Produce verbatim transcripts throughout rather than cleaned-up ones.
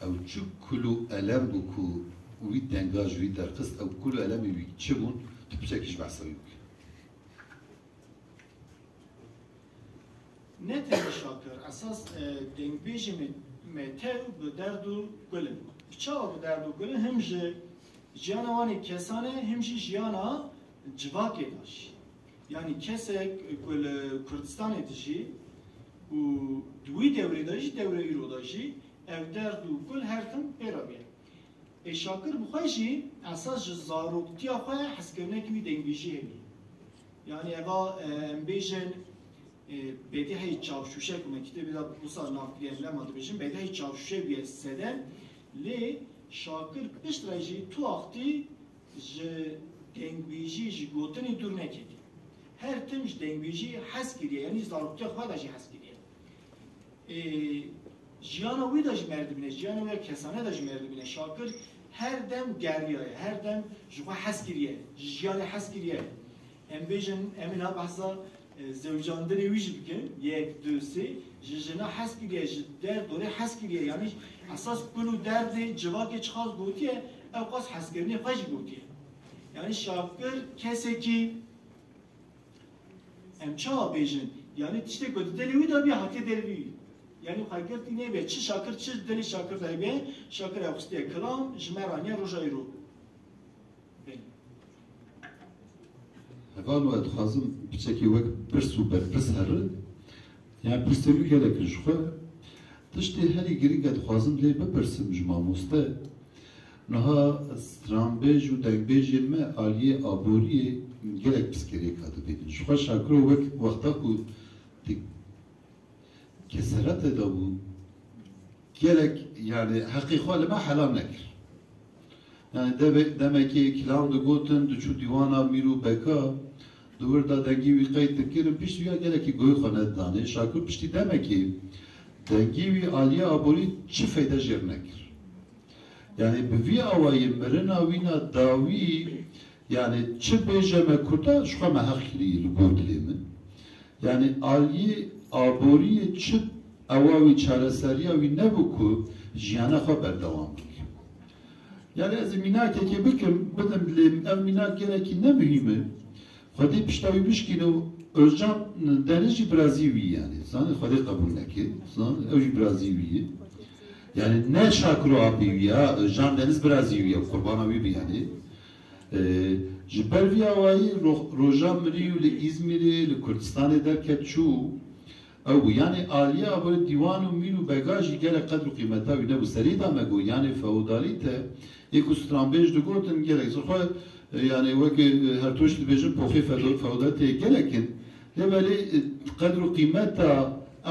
Ew çi kul û elem bû ku wî denga ji wî derxist, ew kul û elemê wî çi bûn, tu piçekî ji behsa wî bike. Ne tenê Şakir, esas, e, dengbêjê me, me tew bi derd û gul in. Bi çawa bi derd û gul in? Him ji jiyana wan ê kesan e, him jî jiyana civakê de jî. Yanî kesek ku li Kurdistanê dijî û di wî dewrê de jî, dewrê îro de jî ev derd û gul her tim pê re bûye. Ê Şakir bi xwe jî esas ji zaroktiya xwe hezkirinekî wî dengbêjî hebî. Yanî eva, e, em bêjin, e, bedîhê çavşûşe ku me kitêbê de wisa nav kiriye, em lema dibêjin, bedîhê çavşûşe bûye sedem, lê Şakir pişt re jî tu wextî ji dengbêjî, ji gotinê dûr neketiye. Her tim ji dengbêjî hez kiriye, yanî zaroktiya xwe de jî hez kiriye. Ê, jiyana wî de jî merdibîne, jiyana wî ya kesane de jî merdibîne. Şakir her dem geriyaye, her dem ji xwe hez kiriye, ji jiyanê hez kiriye. Em bêjin, em ê niha behsa, e, zewicandinê wî jî bikin, yek, du, sê, ji jina hez kiriye, ji der dorê hez kiriye. Yanî esas kul û derdê civakê çiqas gotiye, ew qas hezkirinê xwe jî gotiye. Yanî Şakir kesekî Em çawa bêjin? Yanî tiştê ku di dilê wî de bî, hatiye dilê wî. Yanî xwe girtî nêbe. Çi Şakir, çi dilê Şakir de hebe, Şakir ew xistiye kilam, ji me re aniye roja îro. Belê. Hevalno, ez dixwazim piçekî wek pirs û berpirs herin. Yanî pirsê min gelek in ji xwe. Tiştê herî girîng ez dixwazim lê bipirsim ji mamoste. Niha stranbêj û dengbêjên me aliyê aboriyê gelek pirsgirêka dibînin. Ji xwe Şakiro wek wexta ku di keseretê de bû, gelek, yanî, heqê xwe li me helal nekir. Yanî deve-, demekê kilam digotin, diçû dîwana mîr û beka, di wir de dengê wî qeyd dikirin, pişt wî ya gelekî guhê xwe nedidanê. Şakir piştî demekê dengê wî aliyê aborî çi feyde jêr nekir. Yanî bi vî awayî mirina wî na dawî, yanî çi bêje me kurda, ji xwe me heq kirî li gor dilê min. Yanî aliyê aboriyê çi ewa wî çareseriya wî nebû ku jiyana xwe berdewam bike. Yanî ez ê mînakekê bikim, bidim lê ev mînak gelekî ne muhîm e. Xwedê pişta wî bişkîne û Özcan Deniz jî birazî wî ye yanî. Zanî Xwedê qebûl neke. Zanî ew jî birazî wî ye. Yanî ne Şakiro apê wî ya, Özcan Deniz birazî wî ye, qurbana wî bi yanî. E, ji ber vî awayî ro-, roja mirî û li Îzmîrê, li Kurdistanê derket çû. Ew bû. Yanî aliyê aborî dîwan û mîr û bega jî gelek qedr û qîmeta wî nebû. Serî da me got, yanî feodalîte, yê ku stranbêj digotin gelek. Ji xwe, e, yanî weke, e, her tişt dibêjin poxê fedo-, feodalîteyê gelek in. Lê belê, e, qedr û qîmeta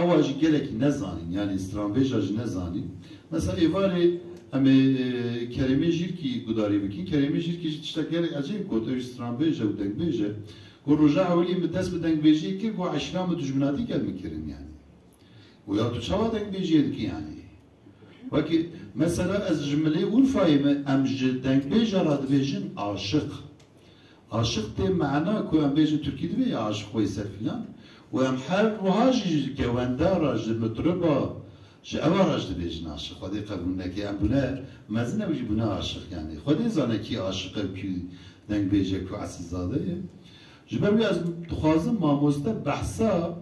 ewa jî gelekî nezanîn. Yanî stranbêja jî nezanîn. Mesela êvarê em ê, e, Keremê Jîrkî gudarî bikin. Keremê Jîrkî jî tiştek gelek ecêb got. Ew jî stranbêj e û dengbêj e. Got, roja ewilî min dest bi dengbêjiyê kir, got, eşîra min dijminatî gel min kirin yanî. Got, ya tu çawa dengbêjiyê dikî yanî? Wekî mesela ez ji milê Urfayê me, em ji dengbêja re dibêjin aşiq. Aşiq tê mana ku em bêjin Tirkî dibê ya aşiq Weysel filan. Û em her wiha jî ji gewenda re, ji mitriba, ji ewa re jî dibêjin aşiq. Xwedê qebûl neke. Em bûne mezin, ew jî bûne aşiq yanî. Xwedê zane kî aşiq e û kî dengbêj e, ku esilzade ye. Ji ber wî ez dixwazim mamoste behsa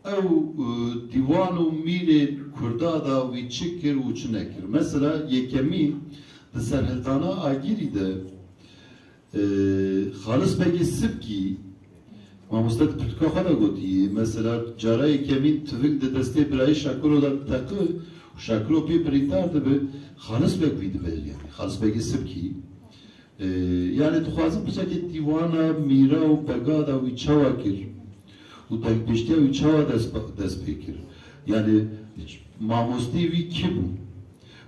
ew, e, dîwan û mîrên Kurda da wî çi kir û çi nekir. Mesela yekemîn di serhildana Agîrî de, e, Xalis Begê Sibkî, mamoste di pirtûka xwe de gotiye, mesela cara yekemîn tivik di destê birayê Şakiro de diteqi û Şakiro pê birîndar dibe, Xalis Beg wî dibe, yanî Xalis Begê Sibkî. E, yanî dixwazim piçekê dîwana mîra û bega da wî çawa kir û dengbêjtiya wî çawa dest, dest pê kir. Yanî mamosteyê wî kî bû?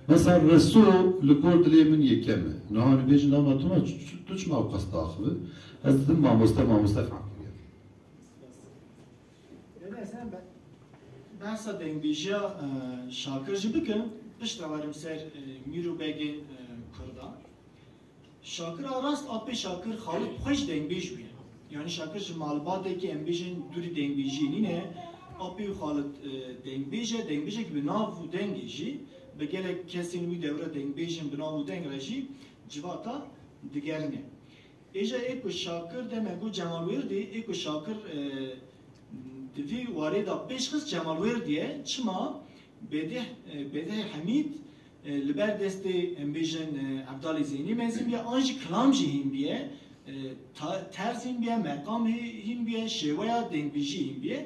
Mesela Reso li gor dilê min yekem e. Niha hûn bêjin, lama tu ma ç-, ç-, tu çima ew qas diaxive? Ez didim mamoste, mamoste fam kiriye. Yanî ez ê be-, behsa dengbêjiya, e, Şakir jî bikim, piştre werim ser, e, mîr û begên, e, Kurdan. Şakir a rast apê Şakir Xalit xwe jî dengbêj bûye. Yanî Şakir ji malbatekî em bêjin dûrî dengbêjiyê nîne. Apê wî Xalit, e, dengbêj e, dengbêjekî bi nav û dengê jî. Bi gelek kesên wî dewre dengbêjên bi nav û deng re jî civata digerîne. Êja ê ku Şakir deme ku Cemal Wêrdî, ê ku Şakir, e, di vî warê de pêş xist Cemal Wêrdî ye. Çima? Bedîh, e, Bedîhê Hemîd, e, li ber destê, em bêjin, e, Evdalê Zeynî mezin bûye, an jî kilam jî hîn bûye, e, ta-, terz hîn bûye, meqam hî-, hîn bûye, şêweya dengbêjî hîn bûye.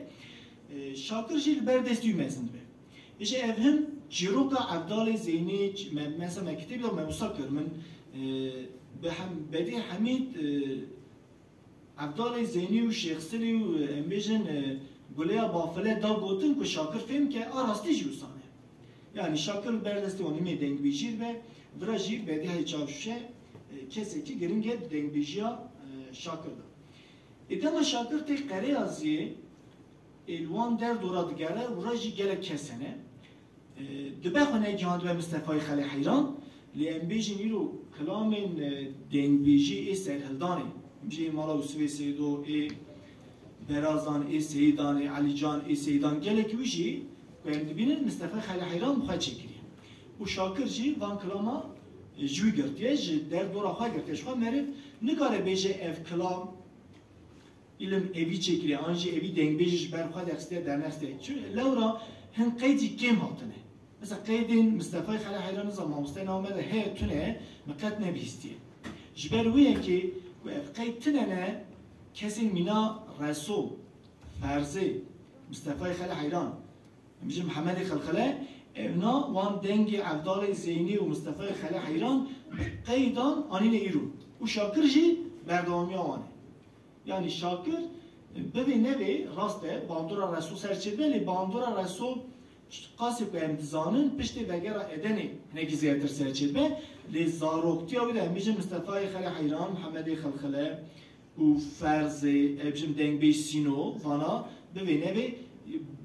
E, Şakir jî li ber destê wî mezin dibe. Îşte ev him çîroka Evdalê Zeynî, ç-, me-, mesela me kitêbê de me wisa kir, min, e, bi hem-, Bedî Hemîd, e, Evdalê Zeynî û Şêx Silî û, e, em bêjin, e, Guleya Bafile da gotin ku Şakir fêm ke a rastî jî wisa ne. Yani Şakir li ber destê wan himê dengbêjî dibe, vira jî Bedîhê Çavşûşe, e, kesekî giring e di dengbêjiya, e, Şakir de. Ê dema Şakir tê Qereyaziyê, ê li wan derdora digere, wira jî gelek kes hene. E, dibe xwe ne gihandibe Mistefayê Xelê Heyran, lê em bêjin îro kilamên, e, dengbêjî ê serhildanê, em bêjin ê mala Yûsifê Seydo, ê Berazan, ê Seyidan, ê Elîcan, ê Seyidan, gelekî wî jî ku em dibînin Mistefayê Xelê Heyran bi xwe çêkiriye. Û Şakir jî van kilama, e, ji wî girtiye, ji derdora xwe girtiye, ji xwe meriv nikare bêje ev kilam, îlim evî çêkiriye, an jî evî dengbêjî ji ber xwe de xistiye, dernexstiye. Çi lewra hin qeydî kêm hatine. Mesela qeydên Mistefayê Xelê Heyran niza mamosteyê nav me de heye tune, me qet nebihîstiye. Ji ber wê yekê ku ev qeyd tune ne, kesên mîna Reso, Ferzê, Mistefayê Xelê Heyran, em bêjin Mihemedê Xelxele, evna wan dengê Evdalê Zeynî û Mistefayê Xelê Heyran bi qeydan anîne îro. Û Şakir jî berdewamiya wan e. Yani Şakir, e, bivê nevê, rast e, bandora Reso ser çêdibe, lê bandora Reso, qasê ku em dizanin, piştê vegera Edenê hinekî zêdetir ser çêdibe, lê zaroktiya wî de em bêjin Mistefayê Xelê Heyran, Mihemedê Xelxele û Ferzê, em bêjin dengbêj Sîno, vana bivê nevê, e,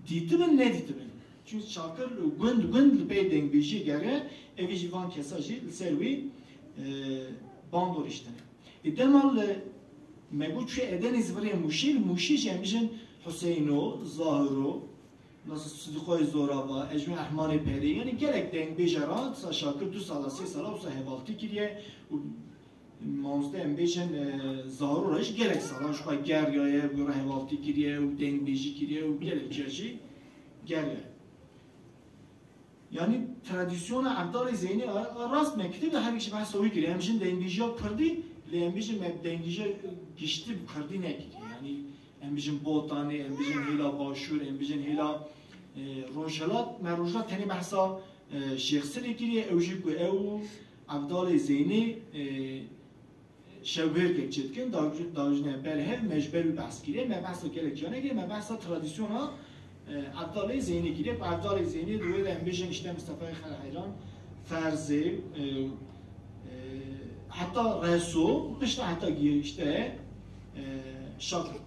dîtibin, nedîtibin. Çünkü Şakir gund gund li pey dengbêjiyê geriye, evî jî van kesa jî li ser wî, e, bandorî ştine. Ê dema li me got çûye Edenê zivirê Mûşê, li Mûşê jî em bijin Huseyno, Zahiro, nasıl Sidîqoyê Zorava, Ecmê Ehmanê Perê, yani gelek dengbêje ra, sa Şakir du sala, sê sala wisa hevaltî kiriye û mamoste em bêjin, e, Zahiro re jî gelek sala ji xwe geriyaye, wî re hevaltî kiriye û dengbêjî kiriye û gelek car jî geriyaye. Yani tradisyona Evdalê Zeynê a, a rast me kitêb de her kişî behsa wî kiriye. Em jin dengbêjiya kurdî, lê em bijin me dengbêjiya giştî bi kurdî nekiriye. Yani em bijin Botanê, em bijin hêla Başûr, em bijin hêla, e, Rojhilat, me Rojhilat tenê behsa, e, Şêx Silê kiriye, ew jî ku ew Evdalê Zeynê, e, şewbêrkek çêdikin, dawij-, dawij ne ber hev, me ji ber wî behs kiriye, me behsa gelek cîhanê kiriye, me behsa tradisyona, e, Evdalê Zeynê kiriye. Evdalê Zeynê di wê de em bêjin işte Mistefayê Xelheyran, Ferzê, e, e, heta Reso, pişta heta gihişte, e, Şakir.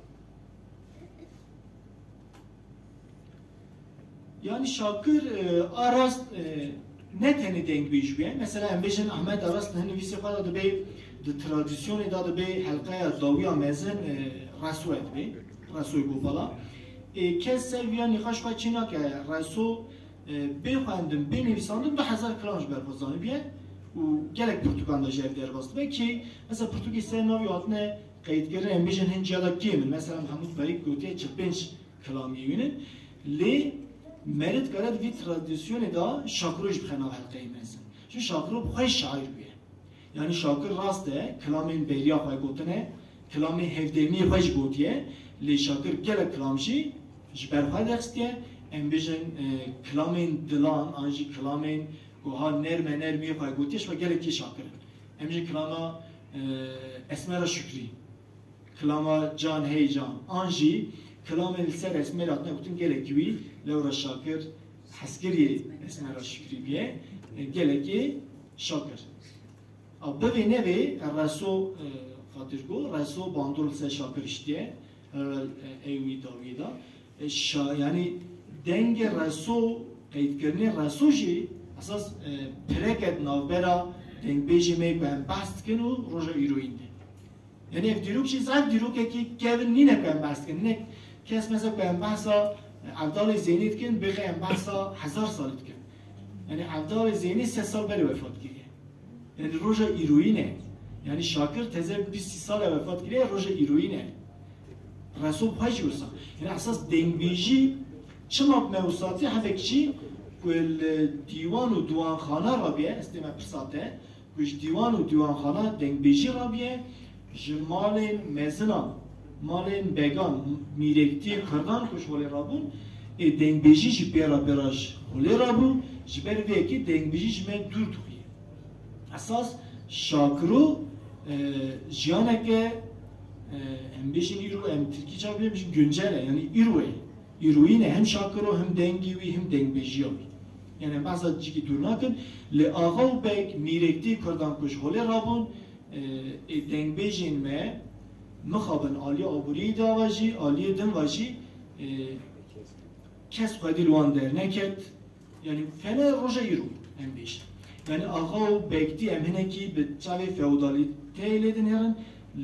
Yani Şakir, e, a rast, e, ne tenê dengbêj bûye. Mesela em bêjin Ahmet Aras li hin nivîsê xwe de dibê, di tradisyonê de dibê helqeya dawiya mezin, e, Resoyê dibê. Resoyê Gofala. E, kes ser viya nîqaş xwe çê nake. Reso, e, bê xwendin, bê nivîsandin du hezar kilam ji ber xwe zanibiye û gelek pirtûkan de ji ev derbas dibe ki, mesela pirtûkê ser navî hatine qeydkirin, em bêjin hin ciya de kêm in. Mesela Mehmûd Perîk gotiye çil pênc kilamiyê wî ne. Lê meriv dikare di vî tradisyonê de Şakiro jî bixe nav helqeyê mezin. Çi Şakiro bi xwe şaîr bûye. Yani Şakir rast e, kilamên beriya xwe gotine, kilamên hevdemiyê xwe jî gotiye, lê Şakir gelek kilam jî ji ber xwe derxistiye. Em bêjin, e, kilamên dilan an jî kilamên ku ha nerme nermiyê xwe gotiye, ji xwe gelekî Şakir in. Em jî kilama, e, Esmera Şukrî, kilama Can Hey Can, an jî kilamên li ser Esmerê hatine gotin gelekî wî, lewra Şakir hezkiriyê Esmera Şukrî bûye, e, gelekî Şakir. A bivê nevê Reso, e, Xatirgo, Reso bandor li ser Şakir hiştiye, e, e, ewî dawiyê de. E, şa-, yani dengê Reso, qeydkirinê Reso jî esas, e, pireke di navbera dengbêjê me ku em behs dikin û roja îroyîn de. Yani ev dîrok jî zaf dîrokekî kevin nîne ku em behs dikin. Hinek kes mesela ku em behsa, e, Evdalê Zeynê dikin, bêxe em behsa hezar salî dikin. Yani Evdalê Zeynî sed sal berê wefat kiriye. Yani roja îroyî ne. Yani Şakir teze bîst sal e wefat kiriye, roja îroyî ne. Reso xwe jî wisa. Yani esas dengbêjî çima me wisatî hebek jî ku li dîwan û diwanxana rabiye, ez tê me pirsa te, ku ji dîwan û dîwanxana dengbêjî rabiye, ji malên mezinan, malên began, mîrektî kurdan ku ji holê rabûn, ê dengbêjî jî pê re pê re ji holê rabû, ji ber vê yekê dengbêjî ji me dûr dixuye. Esas Şakiro, e, jiyaneke, e, em bêjin îro, em tirkî çav bêjin, güncel e, yani îro ye. Îroyî ne, hem Şakiro, hem dengê wî, hem dengbêjiya wî. Yani em behsa cîkî dûr nakin. Li axa û beg, mîrektî kurdan ku ji holê rabûn, e, ê dengbêjên me mixabin aliyê aboriyê de ve jî, aliyê din ve jî, e, kes xwedî li wan derneket. Yani fene roja îro em bêjin. Yani axa û begtî em hinekî bi çavê feodalîteyê lê dinêrin,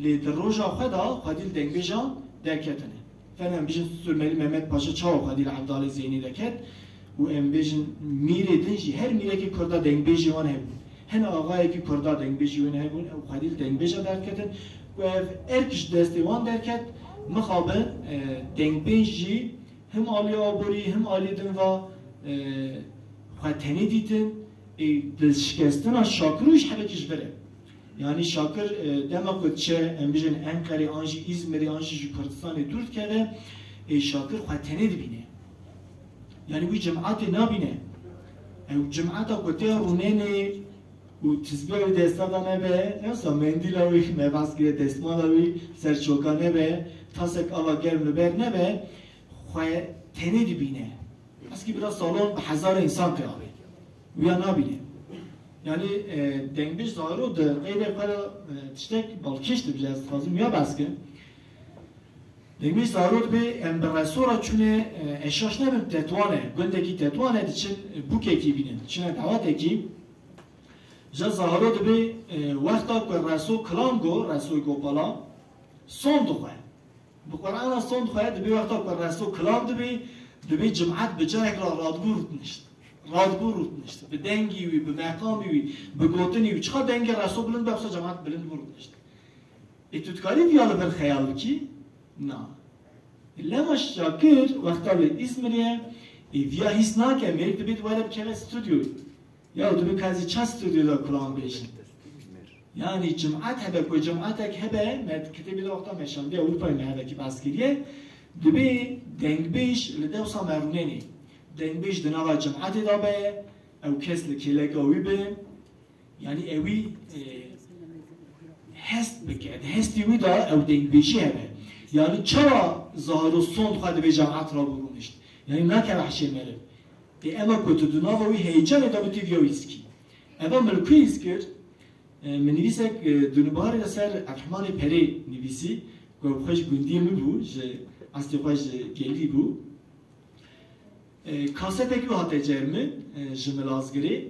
lê di roja xwe de xwedî li dengbêjan derketine. Fena em bêjin Surmelî Mehmet Paşa çawa xwedî li Evdalê Zeynî deket û em bêjin mîrê din jî, her mîrekî kurda dengbêjî wan hebûn. Hin axayekî kurda dengbêjî wan hebûn, ew xwedî li dengbêja derketin. Ku ev erk ji destê wan derket, mixabin, e, dengbêj jî him alî aborî, him alî din va, e, xwe tenê dîtin, ê, dilşikestina Şakirû ji hebekî ji vir e. Yanî Şakir, e, dema ku diçe, em bijin Enqerê an jî Îzmirê an jî ji Kurdistanê dûr dikeve, ê, Şakir xwe tenê dibîne. Yanî wî cimatê nabîne. Ew cimata ku tê rûnenê û tizbiya wî desta de nebe, ne wisa mendîla wî, me behs kiriye destmala wî, ser çoka nebe, tasek ava germ li ber nebe, xwe tenê dibîne. Eskî bira salon bi hezara însan tê avê. Wiya nabîne. Yanî, e, dengbêj Zaro di qeydê xwe de, e, tiştek balkêş dibêje, ez dixwazim wiya behs kim. Dengbêj Zaro dibê em bi reso re çûne, e, eşaş nebin Tetwane, gundekî Tetwane diçin, e, bûkekî bînin, diçine dawetekî. Ja Zaro dibê, e, wexta ku reso kilam go, resoyê gopala, son dixwe. Bi Qur'ana son dixwe, dibê wexta ku reso kilam dibê, dibê cimat bi carek re radibû rûtinişt. Radibû rûtinişt. Bi dengî wî, bi meqamî wî, bi gotinî wî. Çiqa dengê reso bilind be, wisa cimat bilind bû rûtinişt. Ê tu dikarî viya li vir xeyal bikî? Na. Lema Şakir wexta li Îzmirê ye, ê viya hîs nake, mêrik dibê were bikeve stûdyoyê. Ya dibê ka ez ê ça stûdyoda kulan bêjim. Yanî cimat hebe ku cimatek hebe, me di kitêbê de wexta meşandiye Ewropayê me hebe ki behs kiriye, dibê dengbêj li dewsa me rûnenê. Dengbêj di nava cimatê de be, ew kes li kêleka wî be, yanî ewî, e, hest bike. Di hestê wî de ew dengbêjî hebe. Yanî çawa Zahiro son xwe dibê cimat re bû rûnişt? Yanî nakeve hişê meriv. Ê ema ku tu di nava wî heyecanê de bû tê viya wî hîs kî. Eva min li ku hîs kir? E, min nivîsek, e, di Nûbiharê de ser Evrimanê Perê nivîsî, ku ew xwe ji gundiyê min bû, ji eslê xwe ji gelî bû. E, kasetek wî hate cer min, e, ji Milazgirê.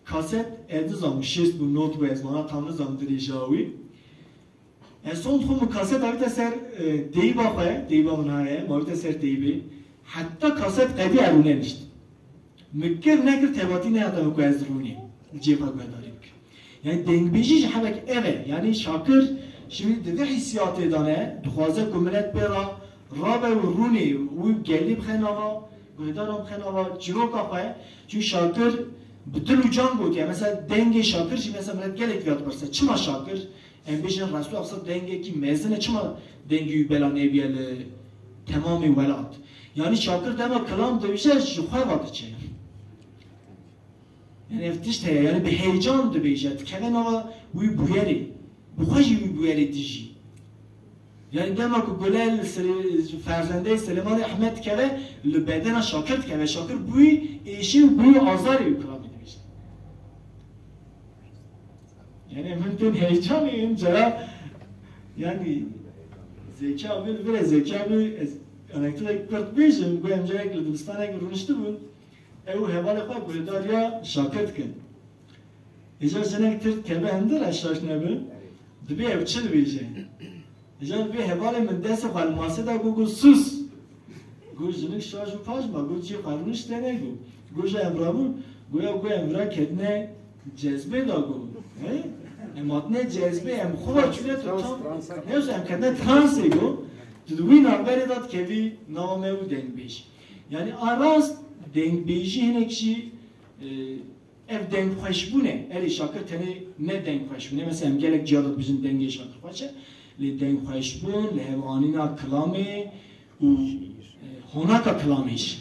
Kaset ez nizam şêst bû, not bû, ez vana tam nizam dirêja wî. Ez son dixwim min kaseta avîte ser, e, deyba xwe, deyba min heye, min avîte ser deybê. Heta kaset qedî ez rûnenişt. Min kir nekir tevatî nehata min ku ez rûnî. Cê xwe guhdarî bikim. Yani dengbêjî ji hebek ev e. Yani Şakir şimdi di vê hîsiyatê de ne, dixwaze ku milet pê re rabe û rûnê û gelî bixe nava, guhdaran bixe nava çîroka xwe. Çünkü Şakir bi dil û can gotiye. Mesela dengê Şakir jî mesela milet gelek viya dipirse. Çima Şakir? Em bêjin Resul Efsa dengekî mezin e, çima dengê wî bela nêbiye li temamê welat? Yanî Şakir dema kilam dibêje ji xwe ve diçe. Yani ev tişt heye, yani bi heyecan dibêje, dikeve nava wî bûyerê. Bi xwe jî wî bûyerê dijî. Yani dema ku Gulel Sile-, ferzendeyê Silêmanê Ehmed dikeve, li bedena Şakir dikeve. Şakir bûyî êşî û bûyî azarê wî kilamê dibêje. Yani min tên heyecanê em cara, yani Zeki abi, li vir e, Zeki abi, ez anekdotek kurt bêjim, ku em carek li dibistanek rûniştibûn, ew û hevalê xwe guhdariya Şakir dikin. Îcar jinek tir dikeve hundir, ez şaş nebim, dibê ew çi dibêje. Îcar dibê hevalê min destê xwe li masê da, got, got, "Sus!" Got, "Jinik şaş û paş ma," got, "Cî xwe rûniştene," got. Got, "Ji em rabûn," Goya ku em vira ketine cezbê da ku, he? Em hatine cezbê, em xwe çûne tu tam. Ne, em ketine transê ku, tu di wî navberê de dikevî nava me û dengbêj. Yani a rast dengbêjî hinek jî, e, ev dengxweşbûn e. Erê Şakir tenê ne dengxweşbûn e. Mesela em gelek ciya de dibêjin dengê Şakir xweş e. Lê dengxweşbûn, li hev anîna kilamê û, e, honaka kilamê jî.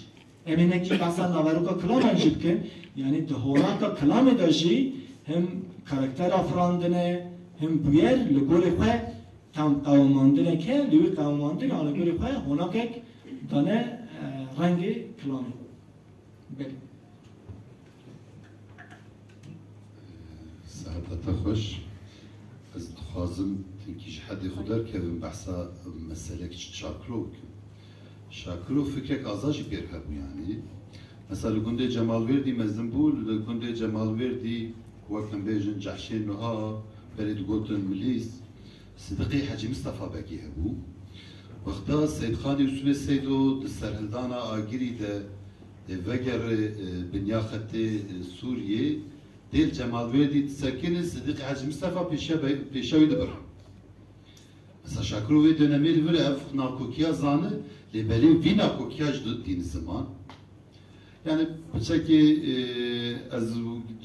Em ê nekî behsa naveroka kilaman jî bikin. Yani di honaka kilamê de jî him karakter afirandine, him bûyer li gorê xwe tam qewimandineke, li wî qewimandin a li gorê xwe honakek dane, e, rengê kilamê. Belê. Seheta te xweş. Ez dixwazim tinkî ji hedê xwe derkevim, behsa meselek Şakiro bikim. Şakiro fikrek aza jî pêr hebû, yanî. Mesela li gundê Cemalvêrdî mezin bû, li gundê Cemalvêrdî, wek em bêjin, cehşê nuha, berê digotin milîs, Sidiqê Hecî Mistefa Begî hebû. Wexta Seydxanê Yûsifê Seydo di serhildana Agirî de, e, vegere, e, binya xetê, e, Sûriyê, dê li Cemalvêrdî disekine, Sidiqê Hecî Mistefa pêşiya be-, pêşiya wî dibire. Mesela Şakiro wê dönemê li vir ev nakokiya zane, lê belê vî nakokiya ji dîn ziman. Yani piçekê, e, ez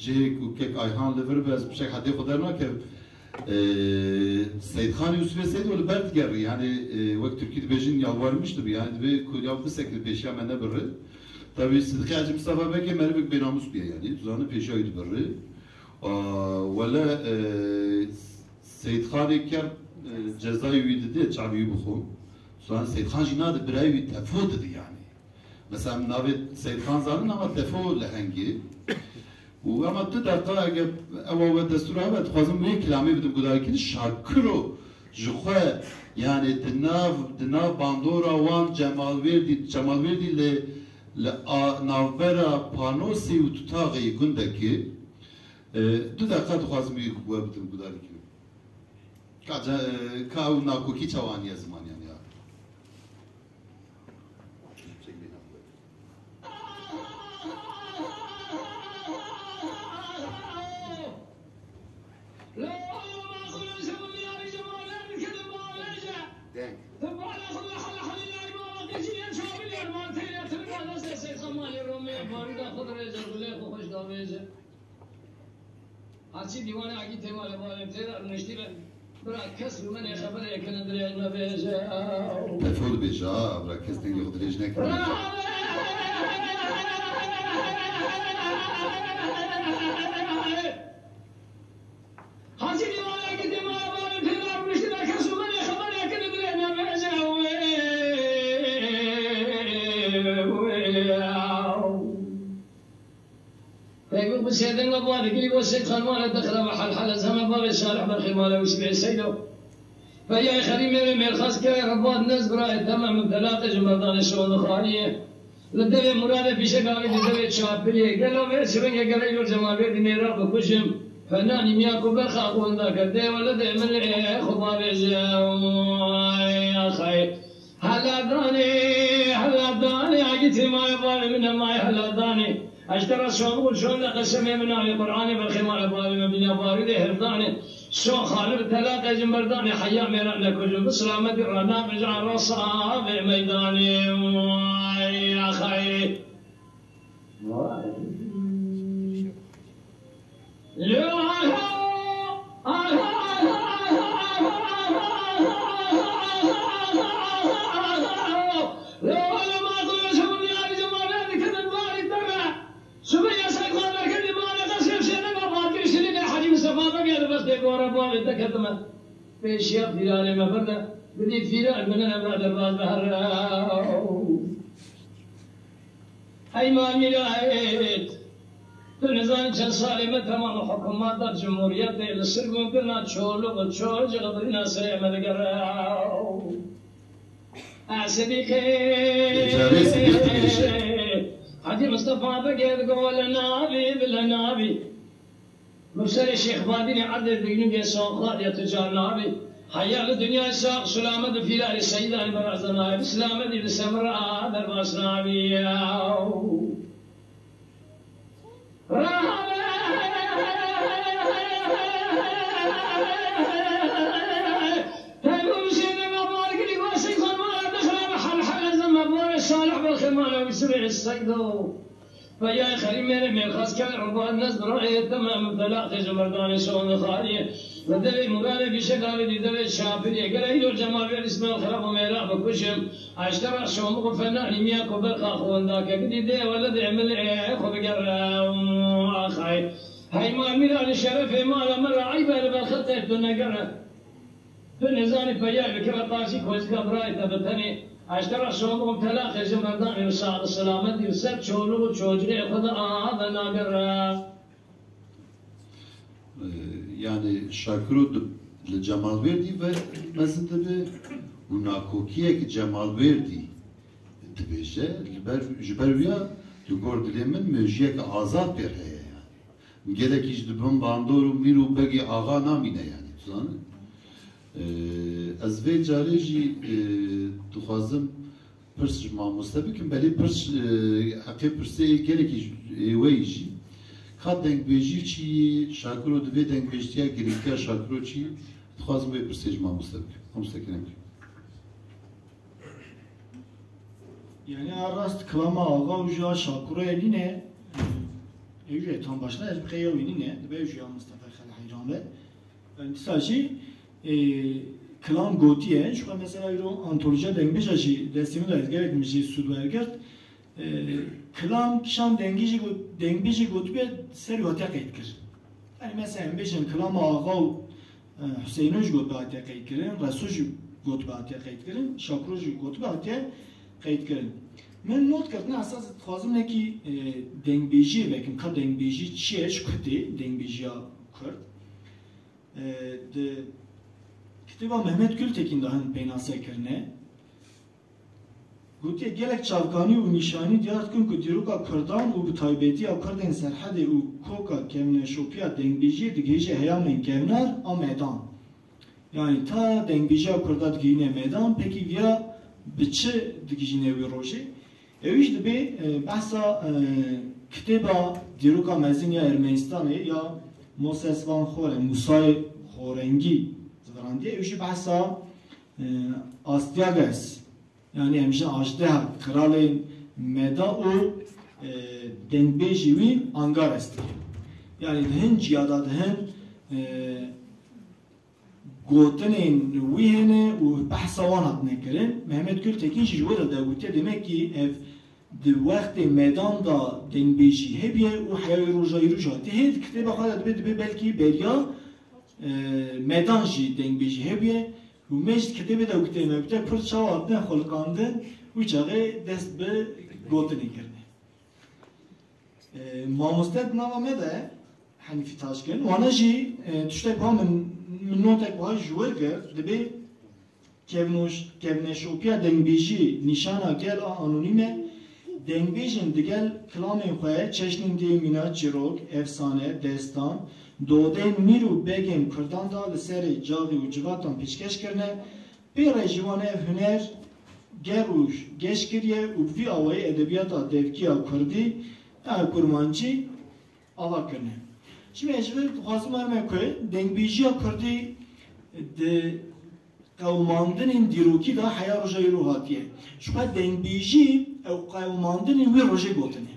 cihê ku kek Ayhan li vir be, ez piçek hedê xwe dernakev. E, Seydxan Yûsifê Seydo li ber digerî. Yani, e, wek Tirkî dibêjin yalvarmış dibi. Yani dibê ku ya bisekine pêşiya me nebirre. Tabii Sidiqê Hecî Mistefa Begê merivek bênamûs bûye yani. Tu zanî pêşiya wî dibirre. A, wele, e, Seydxanê ker, e, cezayê wî dide, çavê wî bixwe. Tu zanî Seydxan jî nade, birayê wî Tefo dide yani. Mesela em navê Seydxan zanin ama Tefo lehengê. Û ama tu deqa eger ewa we destûra hebe, dixwazim wê kilamê bidim gudarkirî. Şakiro ji xwe, yani di nav, di nav bandora wan Cemalvêrdî, Cemalvêrdî li, li a, navbera Panosê û Tutaxê gundekê, e, du deqa dixwazim wê we bidim gudarkirî. Ka ce-, e, ka ew nakokî çawa aniye ziman yani ya. Deng. Herçî dîwanê Egîtê male balê tê de rûniştî be. Bira kes li min ê xeberê kin dirêj mebêje. Tefo dibêje, a, bira kes dengê xwe dirêj nekiriye. Herçî dîwanê Egîtê male balê tê de rûniştî be, kes li min ê xeberê kin dirêj mebêje. Peyvû bi sêdinga ba digirî bo Seyîd Xanmane dixire ve helhele zeme bavê Salih berxê male û sibê Seydo. Peyayê xerî mêrê mêrxas kerê rebat nez birayê temem û delate ji merdanê şiwan dixwaniye. Li devê Muradê pîşek avê di devê Çapiliyê. Gelo vê çivingê gelek jor Cemal Bêrdî mêra bikujim. Fenanî miya ku berxa xwe winda kir. Dê wele dê min ê xwe bavêje. Ay, axay. Heladanê, heladanê, agîtê maye balê min e, maye heladanê. Ez te re şon û şon de qesemê min navê Qur'anê berxê male balê min bîna barî de herdanê. Şon xalib telaqe ji merdanê heya mêra nekujin. Bi selametî re nabêje arasa vê meydanê. Ay, axay. Vay. Pêşiya fîranê me birde, bidî fîran bine, em re derbaz be herre. Ey Mamî Laet, tu nizanî çend salê me temam û hikûmeta cumhuriyetê li sirgûnkirina çolûk û çocik birîna serê me digere. A Sidîqê. Carê Sidîq dibêje. Hecî Mistefa Begê digo, wele nabî, bile nabî. Nûserê Şêx Badînê erdê digînî bê soxat ya tu car nabî. Heya li dinyayê sax selamet û fîrarê seyîdanê berazde nayê. Bi selametî li semira derbas nabî. Peyay xerî mêrê mêrxas kel û ba nez bi rayê temam û telaqê ji merdanê şon xaliyê. Li devê Mûranê fîşekarê dî devê şapiriyê. Gere îro Cemal Bêr Îsmaîl xerab û mêraq bikuşim. Eştera şomik û fena nîmiya ku berqa xwe wenda ke gidî dê weledê min ê xwe bigere. Axay. Hey mal mîra li şerefê mala min re eyb e li ber xetê tu negere. Tu nizanî peyar bikeve qarşî kocika birayê te bi tenê. Eştera şomik û telaqê ji merdanê û sax û selametî û ser çolûk û çocikê xwe de ava nagere. Ee, Yani Şakiro di, li Cemal Bêrdî ve mezin dibe û nakokiyek Cemal Bêrdî dibêje, li ber, ji ber wî ya li gor dilê min mejiyek azad pê heye yani. Gelekî ji di bin bandor û mîr û begê axa namîne yani, tu zanî? Ee, Ez vê carê jî, e, dixwazim pirs ji mamoste bikim, belê pirs, e, heqê pirsê gelekî ji, ê we yî jî. Ka dengbêjî çi yî, Şakiro di vê dengbêjtiya girîngtiya Şakiro çi yî, dixwazim vê pirsê ji mamoste bikim. Mamoste kerem bikin. Yani a rast kilama axa û jî a Şakiro nîne, ew jî tam başna ez bi qeya wî nîne, dibe ew jî ya Mustafa Xelheyran be. Yani dîsa jî, e, kilam gotiye, ji xwe mesela îro antolojiya dengbêja jî destê min de ez gelek min jî sûd wergirt. E, Kilam kişan dengî jî got, dengbêjî gotibe ser wî hatiye qeydkirin. Yani mesela em bêjin kilama axa û, e, Huseyno jî gotibe hatiye qeydkirin, Reso jî gotibe hatiye qeydkirin, Şakiro jî gotibe hatiye qeydkirin. Min not kirtine esas dixwazim nekî, e, dengbêjiyê vekim, ka dengbêjî çi ye, ji ku tê dengbêjiya Kurd. E, di kitêba Mehmet Gültekin de hin pênase kirine. Gotiye, gelek çavkanî û nîşanî diyar dikin ku dîroka Kurdan û bi taybetî ya Kurdên Serhedê û koka kevneşopiya dengbêjiyê digihîje heyamên kevner a medan. Yanî ta dengbêjiya Kurda digihîne medan, pekî viya bi çi digihîne wî rojê? Ewî jî dibê, e, behsa, e, kitêba dîroka mezin ya Ermenistanê ya Moses van Xore, Musayê Xorengî zivirandiye. Ewî jî behsa, e, Astyages, yanî em jin ajdeha, qiralên meda û, e, dengbêjî wî Angares dike. Yanî di hin ciyada, di hin, e, gotinên wî hene û behsa wan hatine kirin. Mehmet Gültekin jî ji wê re de gotiye, demek ki ev di wextê medan de dengbêjî hebiye û heya wî roja îro jî hatiye. Hê di kitêba xwe de dibê, dibê belkî beriya, e, medan jî dengbêjî hebiye û me jî di kitêbê de gotiye, me gotiye Kurd çawa hatine xulqandin, wî çaxê dest bi gotinê kirine. E, mamoste di nava me de Henîfî Taşkin. Wana jî, e, tiştek wiha min, min notek wiha ji wir girt, dibê kevnoş-, kevneşopiya dengbêjî nîşana gel a anonîm e. Dengbêjên digel kilamên xwe, çeşnên dê mîna çîrok, efsane, destan, dodên mîr û begên Kurdan de li serê caxî û civatan pêşkeş kirine. Pê re jî wan ev huner ger û geş kiriye û bi vî awayî edebiyata devkî ya kurdî, ya kurmancî ava kirine. Şimdi ez ji vir dixwazim erime ku dengbêjiya kurdî di qewimandinên dîrokî de heya roja îro hatiye. Ji xwe dengbêjî ew qewimandinên wî rojê gotine.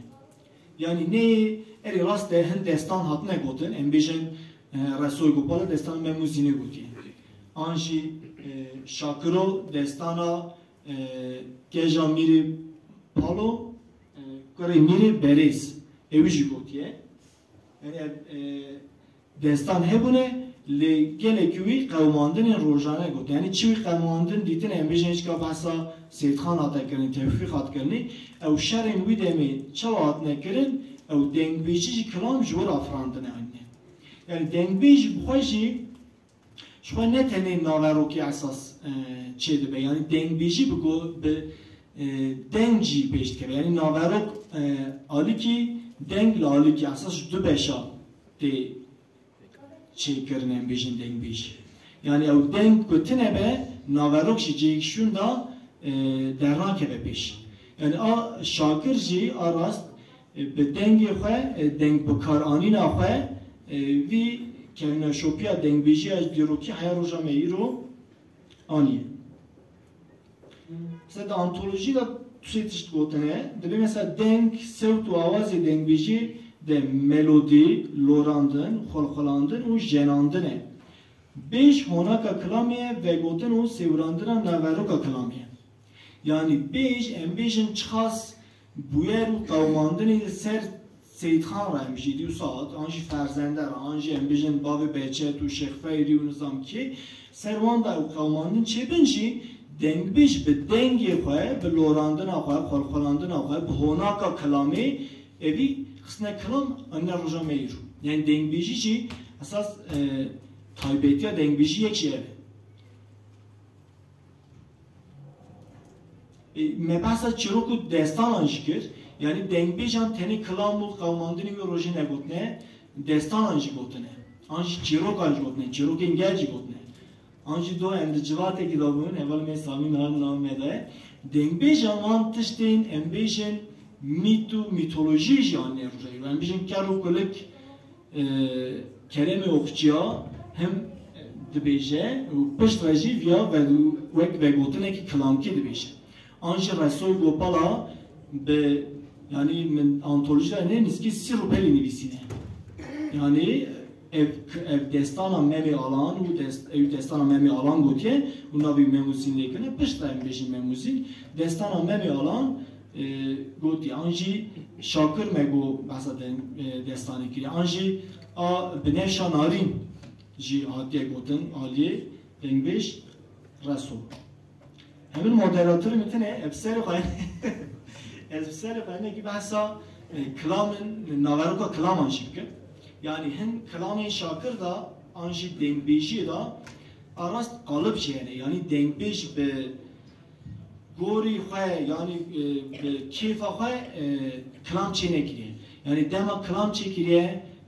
Yanî neyê erê rast e hin destan hatine gotin, em bêjin, e, Resoy Gopala destana Mem û Zînê gotiye. An jî, e, Şakiro destana, e, Geja Mîrê Palo, e, Kurê Mîrê Berêz, ewî jî gotiye. Yanî ev, e, destan hebûne, lê gelekî wî qewimandinên rojane got. Yanî çi wî qewimandin dîtin, em bêjin hişka behsa Seyîdxan hate kirin, Tewfîq hat kirinî, ew şerên wî demê çawa hatine kirin, ew dengbêjî jî kilam ji wir afirandine anîne. Yanî dengbêj bi xwe jî, ji xwe ne tenê naverokê esas, e, çêdibe. Yanî dengbêjî bi go-, bi, e, deng jî pêş dikeve. Yanî naverok, e, alikî, deng li alikî esas ji du beşa tê çêkirin, em bêjin dengbêjî. Yanî ew deng ku tune be, naverok jî cihekî şûn de, e, dernakeve pêş. Yanî a şakir jî a rast Bi dengê xwe, deng bikaranîna xwe, vî kevneşopiya dengbêjiya ji dîrokî heya roja me îro aniye. Mesela di antolojî de tu sê tişt gotine, dibê mesela deng, sewt û awazê dengbêjî de melodî, lorandin, xwelxwelandin û jenandin e. Bêj honaka kilamê ye, vegotin û sêwirandina naveroka kilamê ye. Yanî bêj, em bêjin çiqas bûyer û qewmandinê li ser Seyîdxan re em jî dî wisa hat, an jî Ferzende re, an jî em bêjin Bavê Behçet û Şêx Feyrî û nizam kê, ser wan de ew qewmandin çêbin jî, dengbêj bi dengê xwe, bi lorandina xwe, xwelxwelandina xwe, bi honaka kilamê, evî xistine kilam anîne roja me îro. Yanî dengbêjî jî esas, e, taybetiya dengbêjî yek jî ev e. E, me behsa çîrok û destanan jî kir. Yanî dengbêjan tenê kilam û qewmandinê wî rojê negotine, destanan jî gotine. An jî çîrokan jî gotine, çîrokên gel jî gotine. An jî do em di civatekî de bûn, heval me Samî niha nav me de. Dengbêjan wan tiştên, em bêjin, mît û mîtolojî jî anîne rojê. Em bêjin ker û kulik, e, Keremê Oxçiya hem dibêje û pişt re jî viya ve-, wek vegotinekî kilamkî dibêje. An jî Resoy Gopala bi, yanî min antolojî de nê nizkî sî rûpelî nivîsîne. Yanî ev, ev destana Memê Alan û dest-, ew destana Memê Alan gotiye û navê Mem û Zîn lê kirine, pişt re em bêjin Mem û Zîn. Destana Memê Alan, e, gotiye. An jî Şakir Mego behsa de, e, destanê kiriye. An jî a Binevşa Narîn jî hatiye gotin aliyê dengbêj Reso. Hemin moderatorê min tine, ez bi serê xwe, ez bi serê xwe hinekî behsa, e, kilamên, naveroka kilaman jî bikim. Yanî hin kilamên Şakir de, an jî dengbêjiyê de a rast qalib jî hene. Yanî dengbêj bi gorî xwe, yanî, e, bi kêfa xwe, e, kilam çê nekiriye. Yanî dema kilam çêkiriye,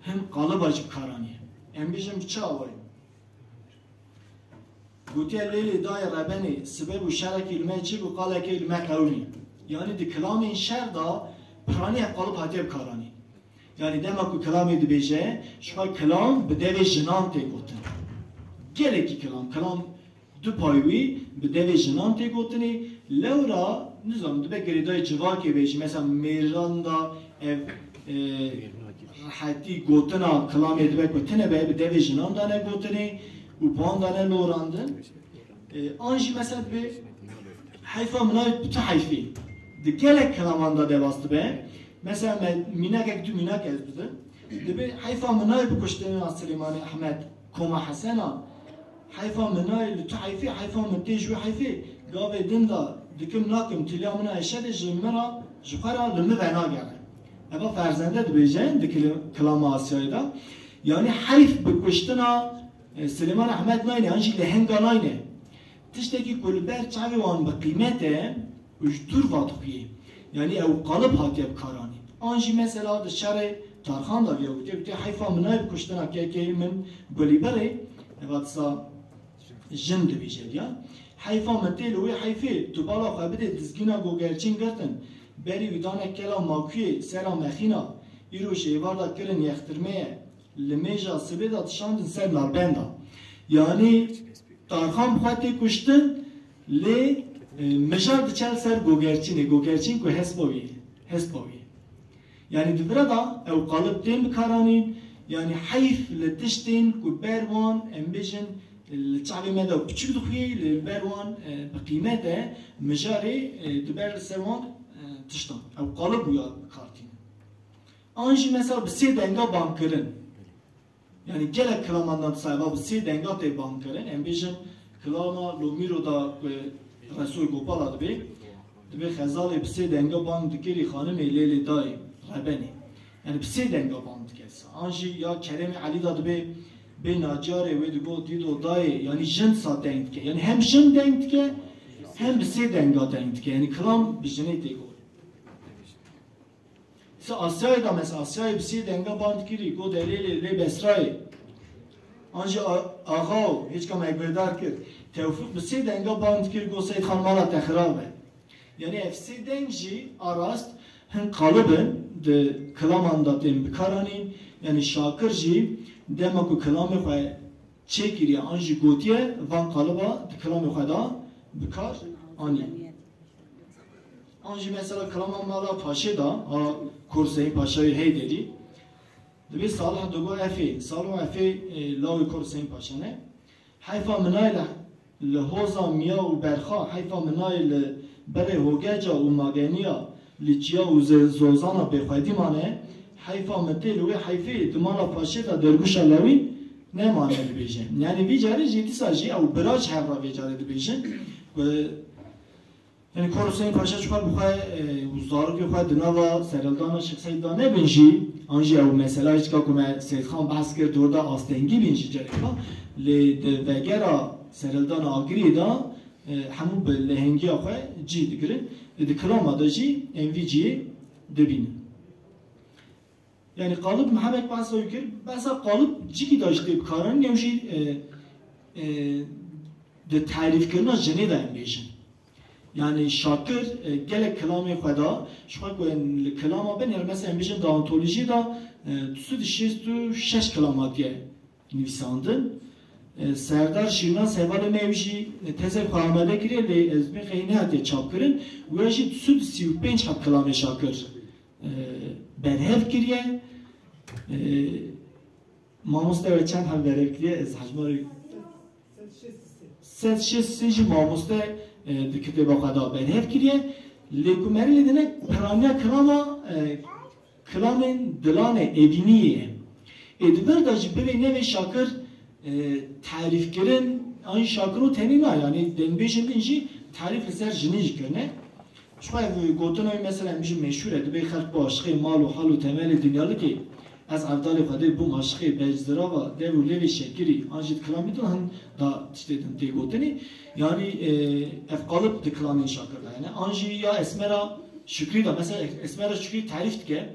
hin qaliba jî bi kar aniye. Em bêjin bi çi awayî? Gotiye, lêlê dayê rebenê, sibeb û şerekî li me çi bû, qalekê li me qewimî. Yanî di kilamên şer de piranî ev qalib hatiye bikaranîn. Yanî dema ku kilamê dibêje, ji xwe kilam bi devê jinan tê gotin. Gelekî kilam, kilam du pay wî bi devê jinan tê gotinê. Lewra, nizam, dibe girêdayî civakê be jî, mesela mêran de ev, e, rehetî gotina kilamê dibe ku tine be, bi devê jinan de ne gotinê û bi wan de ne lorandin. E, an jî mesela dibe heyfa min ay tu heyfî. Di gelek kilaman de derbas dibe. Mesela me mînakek, du mînak ez bidim. Dibe heyfa min ay bi kuştina Silêmanê Ehmed, Koma Hesena. Heyfa min ay li tu heyfî, heyfa min tê ji wî heyfî. Gavê din de dikim nakim, tiliya min a eşedê ji min re, ji xwe re li min venagere. Eva Ferzende dibêje di kil-, kilama Asyayê de. Yanî heyf bi kuştina, e, Silêman Ehmed nayne, an jî lehenga nayne. Tiştekî ku li ber çavê wan bi qîmet e û ji dûr ve dixuyê. Yanî ew qalib hatiye bikaranîn. An jî mesela di şerê Tarxan de viya gotiye, gotiye, heyfa min nayê bi kuştina kekê min Gulîberê, eva disa jin dibêje viya. Heyfa min tê li wê heyfê, tu bala xwe bidê dizgîna Gogerçîn girtin, berî wî dane kela Makuyê, sera Mexîna, îro ji êvar de kirin yextirmeye, li mêja sibê de dişandin ser nalbenda. Yanî Tarxan bi xwe tê kuştin, lê, e, mijar diçe li ser Gogerçînê, Gogerçîn ku hespa wî ye, hespa wî ye. Yanî di vira de ew qalib tên bikaranîn, yanî heyf li tiştên ku ber wan, em bêjin, li çavê me de piçûk dixuyê, li ber wan, e, bi qîmet e, mijarê, e, diber li ser wan, e, tiştan. Ew qalib wîya bi kar tînin. An jî mesela bi sê denga bangkirin. Yanî gelek kilaman de disa eva bi sê denga tê bang kirin. Em bêjin kilama Lomîro da ku Resoy Gopala dibê, dibê Xezalê bi sê denga bang dikirî xanimê lêlê dayê rebenê. Yanî bi sê denga bang dike disa. An jî ya Keremê Elî da dibê bê naciyarê wê digot dîdo dayê, yanî jin disa deng dike. Yanî hem jin deng dike, hem bi sê denga deng dike. Yanî kilam bi jinê tê got. Disa Asyayê de mesela, Asyayê bi sê denga bang dikirî, go delêlê lê Besrayê. An jî a-, axa û hêçka me guhdar kir. Tewfîq bi sê denga bang dikir, go Seyîd Xan mala te xirab e. Yanî ev sê deng jî a rast Hin qalib in di kilaman de tên bikaranîn, yanî Şakir jî dema ku kilamê xwe çêkiriye an jî gotiye, van qaliba di kilamê xwe de bikar anî. An jî mesela kilama mala Paşê de, a Kor Huseyîn Paşayê Heyderî, dibê Salih digot efê, Salih efê, e, lawê Kor Huseyîn Paşa ne. Heyfa minay li, li hoza miya û berxa, heyfa minay li berê hogeca û mageniya, li çiya û ze-, zozana bêxwedî mane, heyfa min tê li wê heyfê di mala Paşê de dergûşa lewî nemane dibêje. Yanî vî carê jî dîsa jî ew bira ji hev re vê carê dibêjin. Ku Yanî Kor Huseyîn Paşa çiqas bi xwe, e, û zarokê xwe di nava serhildana Şêx Seîd de nebin jî, an jî ew mesela jî ka ku me Seyîdxan behs kir, di orda astengî bîn jî cereka, lê di vegera serhildana Agiriyê de, e, hemû bi lehengiya xwe cî digirin. Lê di kilama de jî em vî cihê dibînin. Yanî qalib Mihemed behsa wî kir, behsa qalib cîkî de jî tê bikaranîn, ew jî, e, e, di tarîfkirina jinê de em bêjin. Yanî Şakir, e, gelek kilamê xwe da, ji xwe ku em li kilama bin, yanî mesela em bêjin di antolojiyê de, e, du sed û şêst û şeş kilam hatiye nivîsandin. E, Serdar Şîrnas hevalê me ew jî tezek xwe amade kiriye, lê ez bê qey nehatiye çapkirin. Wê jî du sed û sî û pênc heb kilamê Şakir e, berhev kiriye. E, mamoste we çend heb berhev kiriye? Ez hejmarê sed şêst sê jî mamoste, e, di kitêba xwe de berhev kiriye. Lê ku merî lê dine piraniya kilama, e, kilamên dilanê evînî ye. Ê di vir de jî bivê nevê Şakir, e, tarîfkirin, an Şakir û tenî na, yanî dengbêjên din jî tarîf li ser jinî jî kirine. Ji xwe ev gotina wî mesela em jî meşhûr e, dibê xelk bi aşiqê mal û hal û temelê dinyalikê, ez evdalê Xwedê bûm aşiqê bencdirava dev û lêvê şekirî, an jî di kilamî din hin da tiştê din tê gotinî. Yanî, e, ev qalib di kilamên Şakir de hene. An jî ya Esmera Şukrî de, mesela Esmera Şukrî tarîf dike.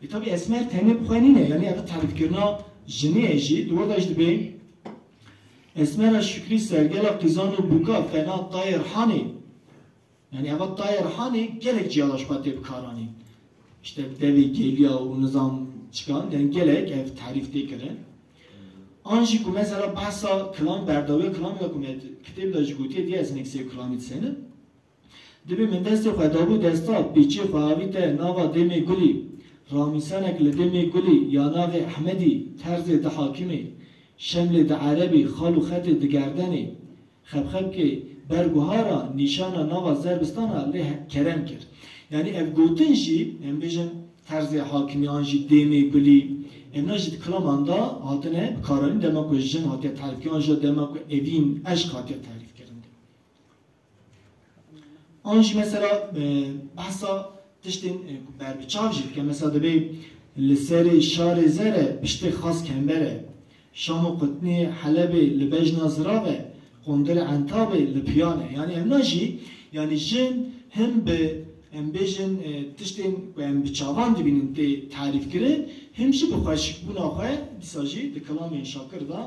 E, tabî Esmer tenê bi xwe nîne, yanî ev tarîfkirina jinê ye jî, di wir de jî dibê Esmera Şukrî sergela qîzan û bûka fena tayê rihanê. Yanî eva tayê rihanê gelek ciya de ji xwe tê bikaranîn. Îşte devê gêliya û nizam çikan, yanî gelek ev tarîf tê kirin. An jî ku mesela behsa kilam, berdawiya kilamê de ku me kitêb de jî gotiye, diye ez hinek sê kilamî disenim. Dibê min destê xwe dabû desta, pîçê xwe avîte nava dêmê gulî. Ramîsanek li dêmê gulî ya navê Ehmedî terzê di hakimê. Şemlê di erebî, xal û xetê di gerdenê. Xebxebkê berguhara nîşana nava zerbistana lê he-, kerem kir. Yanî ev gotin jî, em bêjin terzê hakimî an jî dêmê gulî, evna jî di kilaman de hatine bikaranîn dema ku jin hatiye tarîfkirin, an jî dema ku evîn, eşq hatiye tarîfkirin. An jî mesela, e, behsa tiştên, e, ku ber bi çav jî dike. Mesela dibê li serê şarê zer e, piştê xas kember e. Şam û Qutnê Helebê li bejna zirav e, qondirê Entabê li piyan e. Yanî evna jî, yanî jin him bi, em bêjin, e, tiştên ku em bi çavan dibînin tê tarîfkirin, him jî bi xweşikbûna xwe dîsa jî di kilamên Şakir de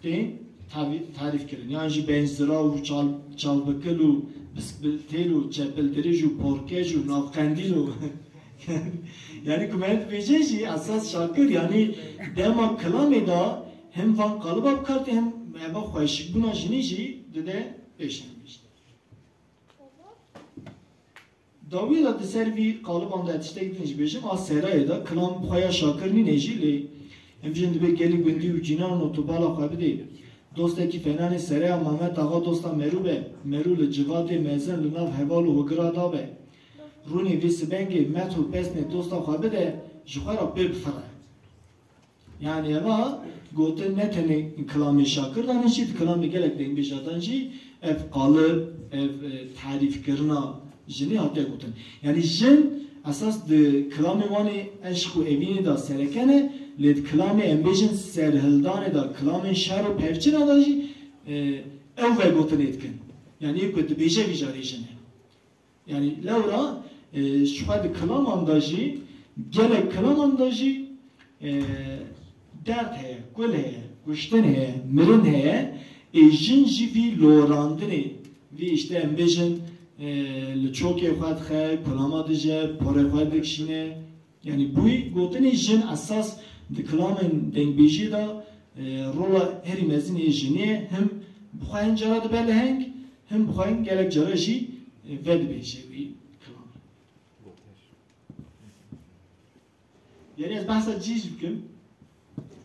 tên tavî-, tarîf kirin. Yan jî benczirav û çal-, çalbikil û biskbiltêl û çepildirij û porkej û navqendîl û yanî ku me dibêje jî esas Şakir, yanî dema kilamê de him van qaliba bikartê him eva xweşikbûna jinî jî dide pêşengî jî. Dawî de di ser vî qaliban de tiştek din jî bêjim, a serayê de kilam bi xwe ya Şakir nîne jî, lê em jin dibê gelî gundî û cînan û tu bala xwe bidê. Dostekî fenanê seraya Mamet Axa dosta Merû be, Merû li civatê mezin li nav heval û hogira da be. Rûnê vê sibengê meth û pesnê dosta xwe bide, ji xwe re pê bifire. Yanî eva gotin ne tenê kilamê Şakir de, ne jî di kilamê gelek dengbêjan de jî ev qalib, ev, e, tarîfkirina jinê hatiye gotin. Yanî jin esas di kilamê wan ê eşq û evînê de sereke ne, lê di kilamê em bêjin serhildanê de, kilamên şer û pevçinan de jî, e, ew vegotinê dikin. Yanî yê ku dibêje vî carê jin e. Yanî lewra, e, ji xwe di kilaman de jî, gelek kilaman de jî, e, derd heye, kul heye, kuştin heye, mirin heye, ê jin jî vî lorandinê, vî işte em bêjin, e, li çokê xwe dixe, kulama dije, porê xwe dikişîne. Yanî bûyî gotinê jin esas di kilamên dengbêjiyê de, e, rola herî mezin ê jinê ye. Him bi xwe hin cara dibe leheng, him bi xwe hin gelek cara jî, e, vedibêje wî kilamê. Yanî ez behsa cî jî bikim.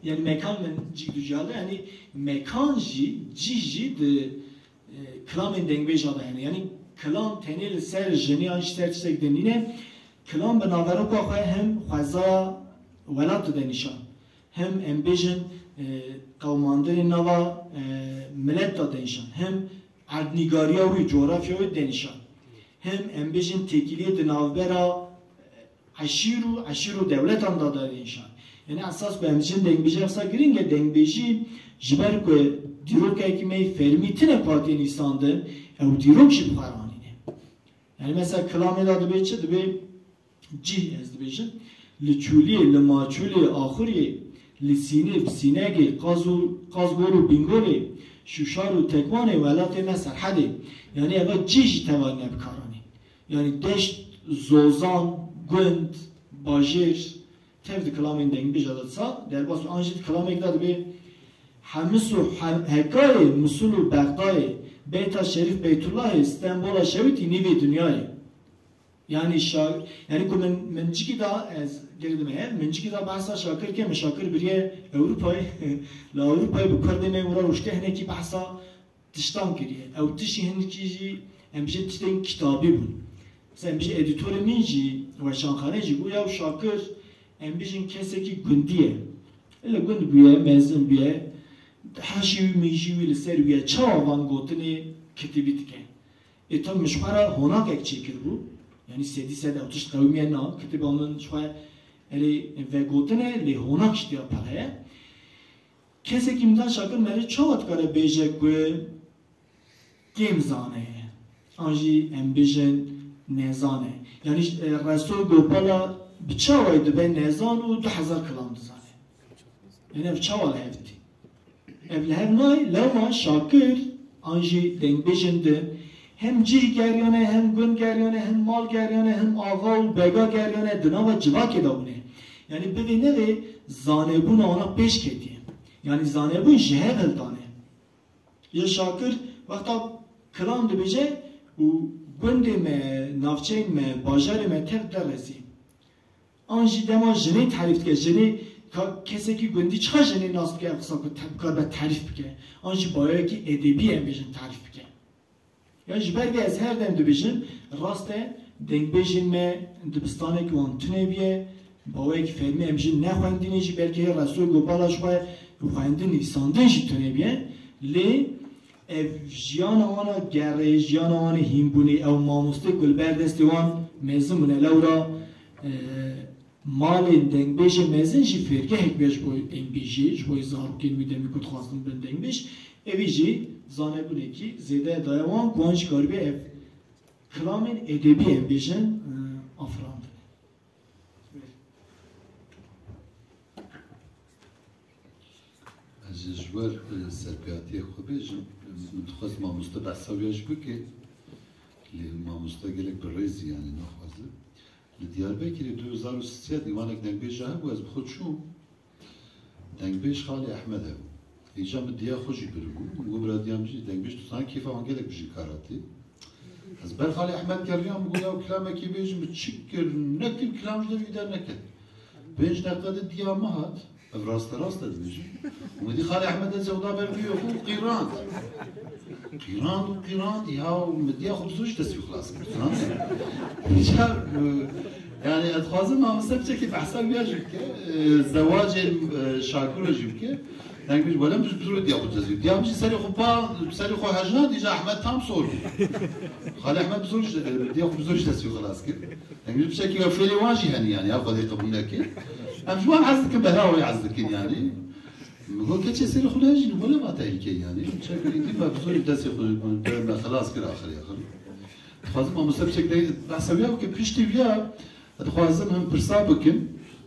Yanî mekan min cî du cihê, yanî mekan jî, cî jî di, e, kilamên dengbêja de hene. Yanî kilam tenê li ser jinê yan jî ser tiştek din nîne. Kilam bi naveroka xwe hem xwezaya welat dide nîşan. Hem em bêjin, e, qewmandinê nava, e, milet de dide nîşan. Hem erdnîgariya wî, cografya wî dide nîşan. Hem em bêjin têkiliyê di navbera, e, eşîr û eşîr û dewletan de dide nîşan. Yanî esas ku em jin dengbêjî wisa giring e, dengbêjî ji ber ku dîrokekî me yê fermî tine ku hatiye nîsandin, ew dîrok jî bi xwe re anîne. Yanî mesela kilamê de dibê çi? Dibê cî, ez dibêjim. Li çûliyê, li maçûlê, axuriyê, li sînê, bi sînegê, qaz û, qazgol û bîngolê, şûşar û tekwanê, welatê me serhedê. Yanî eva cî jî teva ne bikaranî. Yanî deşt, zozan, gund, bajêr, tev di kilamên dengbêja de disa derbas û an jî di kilamêk de dibê Hemis û He-, Hekayê, Misul û Bexdayê, Beyta Şerîf Beytullahê, Stenbola Şewitî, nîvê dinyayê. Yanî şa-, yanî ku min, min cikî da, ez geri dime hev, min cikî da behsa Şakir ke, min Şakir biriye Ewropayê, li Ewropayê bi kurdê me wira rojke hinekî behsa tiştan kiriye. Ew tiştî hinekî jî, em bijin tiştên kitabî bûn. Mesela em bijin edîtorê min jî, weşanxanê jî bû, ya Şakir, em bijin kesekî gundî ye. Li gund bûye, mezin bûye, heşî wî, mîjî wî li ser wî ye. Çawa van gotinê kitibî dike? Ê, tabi min ji xwe re honakek çêkiribû. Yanî sedî sed ew tişt qewimiye na. Kitiba min ji xwe erê vegotine, lê honak ji tiya pere ye. Kesekî min da Şakir, merê çawa dikare bêje ku kêm zane ye? An jî em bêjin nezane. Yanî, e, Resul Gopala bi çawayî dibe nezan û du hezar kilam dizane? Yanî ev çawa li hev tê? Ev li hev nayê, lewma Şakir an jî dengbêjên din hem cih geriyane, hem gund geriyane, hem mal geriyane, hem axa û bega geriyane, di nava civakê de bûne. Yanî bivê nevê zanebûna wana pêş ketiye. Yanî zanebûn ji hev hildane. Ya Şakir wexta kilam dibêje û gundê me, navçeyên me, bajarê me tev derezî. An jî dema jinê terîf dike, jinê ka-, kesekî gundî çiqa jinê nas dike, ev qisa ku te-, bikaribe terîf bike. An jî bi awayekî edebî em bêjin terîf bike. Ya ji ber vê ez her dem dibêjim, rast e, dengbêjên me dibistanekî wan tune bûye, bi awayekî fermî em jin nexwendîne jî, belkî hê Resul Gopala ji xwe xwendin, nivîsandin jî tune bûye, lê ev jiyana wan a gerê, jiyana wan ê hînbûnê, ew mamostê ku li ber destê wan mezin bûne, lewra, e, malên dengbêjê mezin jî fêrgehek bûye ji bo dengbêjiyê, ji bo zarokên wî demê ku dixwazin bin dengbêj, evî jî zanebûnekî zêde daye wan, ku wan jî karibê ev kilamên edebî, em bêjin, e, afirandine. Ez ji wer, e, serpêhatiyê xwe bêjim. Min dixwest mamoste behsa wî jî bike. Lê mamoste gelek bi rêzî, yanî naxwaze. Li Diyarbekirê du hezar û sê dîwanek dengbêja hebû, ez bi xwe çûm. Dengbêj Xalê Ehmed hebû. Îca min diya xwe jî biribû. Min got, bira diya min jî dengbêj, tu zanî kêfa wan gelek bi jî kar hatî. Ez ber Xalê Ehmed geriyam, min got, ya kilamekê bêjim, min çi kir, nekir, kilam ji devî derneket. Pênc deqe de diya min hat, ev raste rast e dibêjim. Min dî Xalê Ehmed ez ewda ber bîyo xwe qîrand. Qîrand û qîrand, ya min diya xwe bi zor ji destî xilas kir. Îcar, e, yanî ez dixwazim mamoste piçekî behsa wî ya jî bike, e, zewacê, e, Şakiro jî bike. Deng min ji welem ji zor diya xwe cezî. Diya min jî serê xwe pa, serê xwe hejna, dîja Ehmed tam sor bû. Xalê Ehmed bi zor ji, diya xwe bi zor ji destî xilas kir. Deng min ji piçekî wefêlê wan jî henî yanî, ya xwedê qebûl neke. Em ji wan hez dikin, behra wê hez dikin yanî. Min got, keçê serê xwe nejî, wele ma tehlîke yanî. Piçekî dî me bi zor ji destê xwe me xilas kir axirê axir. Dixwazim mamoste piçek de behsa wî ya bike, piştî wî ya dixwazim him pirsa bikim.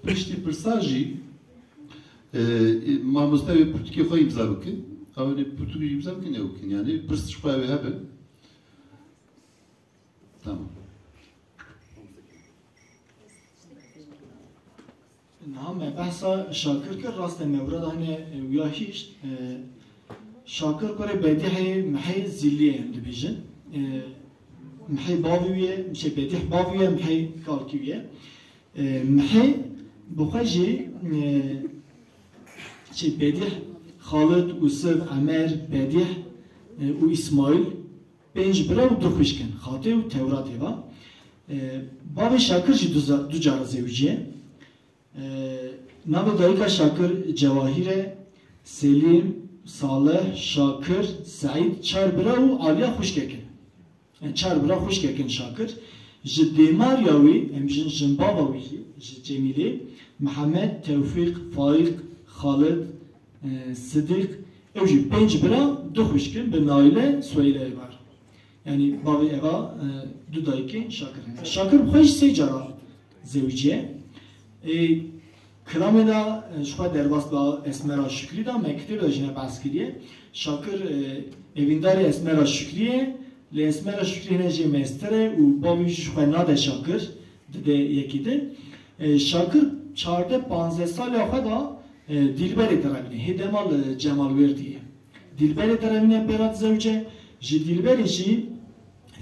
Piştî pirsa jî, e, mamoste wê pirtûkê xwe îmza bikin. Ew ê pirtûkê îmza bikin, ew bikin. Yanî pirs ji xwe ew ê hebe. Tamam. Niha me behsa Şakir kir, rast e, me wira da hine, e, wiya hîşt. E, Şakir kurê Bedîhê Mihê Zîliyê em dibêjin. E, Mihê bavî wî ye, şey, Bedîh bavî wî ye, Mihê kalkî wî ye. E, Mihê bi xwe jî, e, şey, Bedîh, Xalid, Ûsiv, Emer, Bedîh, e, û Îsmaîl, pênc bira û du xwişk in, Xatê û Tewratê va. E, Bavê Şakir jî du za-, du cara zewiciye. E, Navê dayika Şakir Cewahîr e, Selîm, Salih, Şakir, Seîd, çar bira û Aliya xwişkek in. Yani çar bira xwişkek in Şakir. Ji dêmariya wî, em jin, jinbava wî jî, ji Cemîlê, Mihemed, Tewfîq, Faîq, Xalid, e, Sidîq, ew jî pênc bira, du xwişk in, bi Naîle, Suheyleyê var. Yani bavê eva, e, du dayikên Şakir hene. Şakir bi xwe jî sê cara zewiciye. E, Kilamê de, e, ji xwe derbas bi Esmera Şukrî de, me kitêb de jî ne behs kiriye. Şakir, e, evîndarê Esmera Şukrî ye, lê Esmera Şukrî hine jê mestir e û bavê wî jî ji xwe nade Şakir, dide yekî din. E, Şakir çardeh panzdeh saliya xwe de, e, Dîlberê direvîne. Hê dema li Cemal Wêrdî ye. Dîlberê direvîne pê re dizewce, ji Dîlberê jî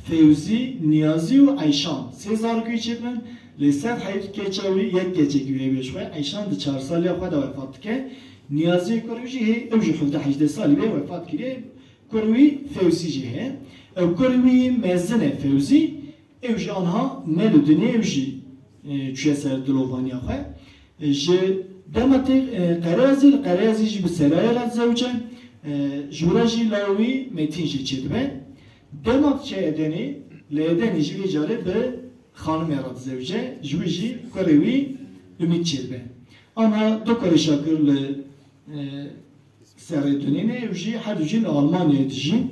Fewzî, Niyazî û Eyşan sê zarokê çêdibin, lê ser heyf keça wî yek keçekî wî hebe ji xwe. Eyşan di çar saliya xwe de wefat dike. Niyazî kurê wî jî hê, ew jî hevdeh hejdeh salî be wefat kiriye. Kurê wî Fewzî jî heye. Ew kurê wî mezin e Fewzî. Ew jî anha ne li dinyê, ew jî, e, çûye ser dilovaniya xwe. E, ji dema tê, e, Qereyazî, li Qereyazî jî bi Serayê re dizewce, e, ji wira jî lawê wî Metîn jî çêdibe. Dema diçe Edenê, li Edenê jî vê carê bi xanimê re dizewce, ji wî jî kurê wî Umît çêdibe. Anha du kurê Şakir li, e, serê dinê ne, ew jî her du jî li Almanyayê dijîn.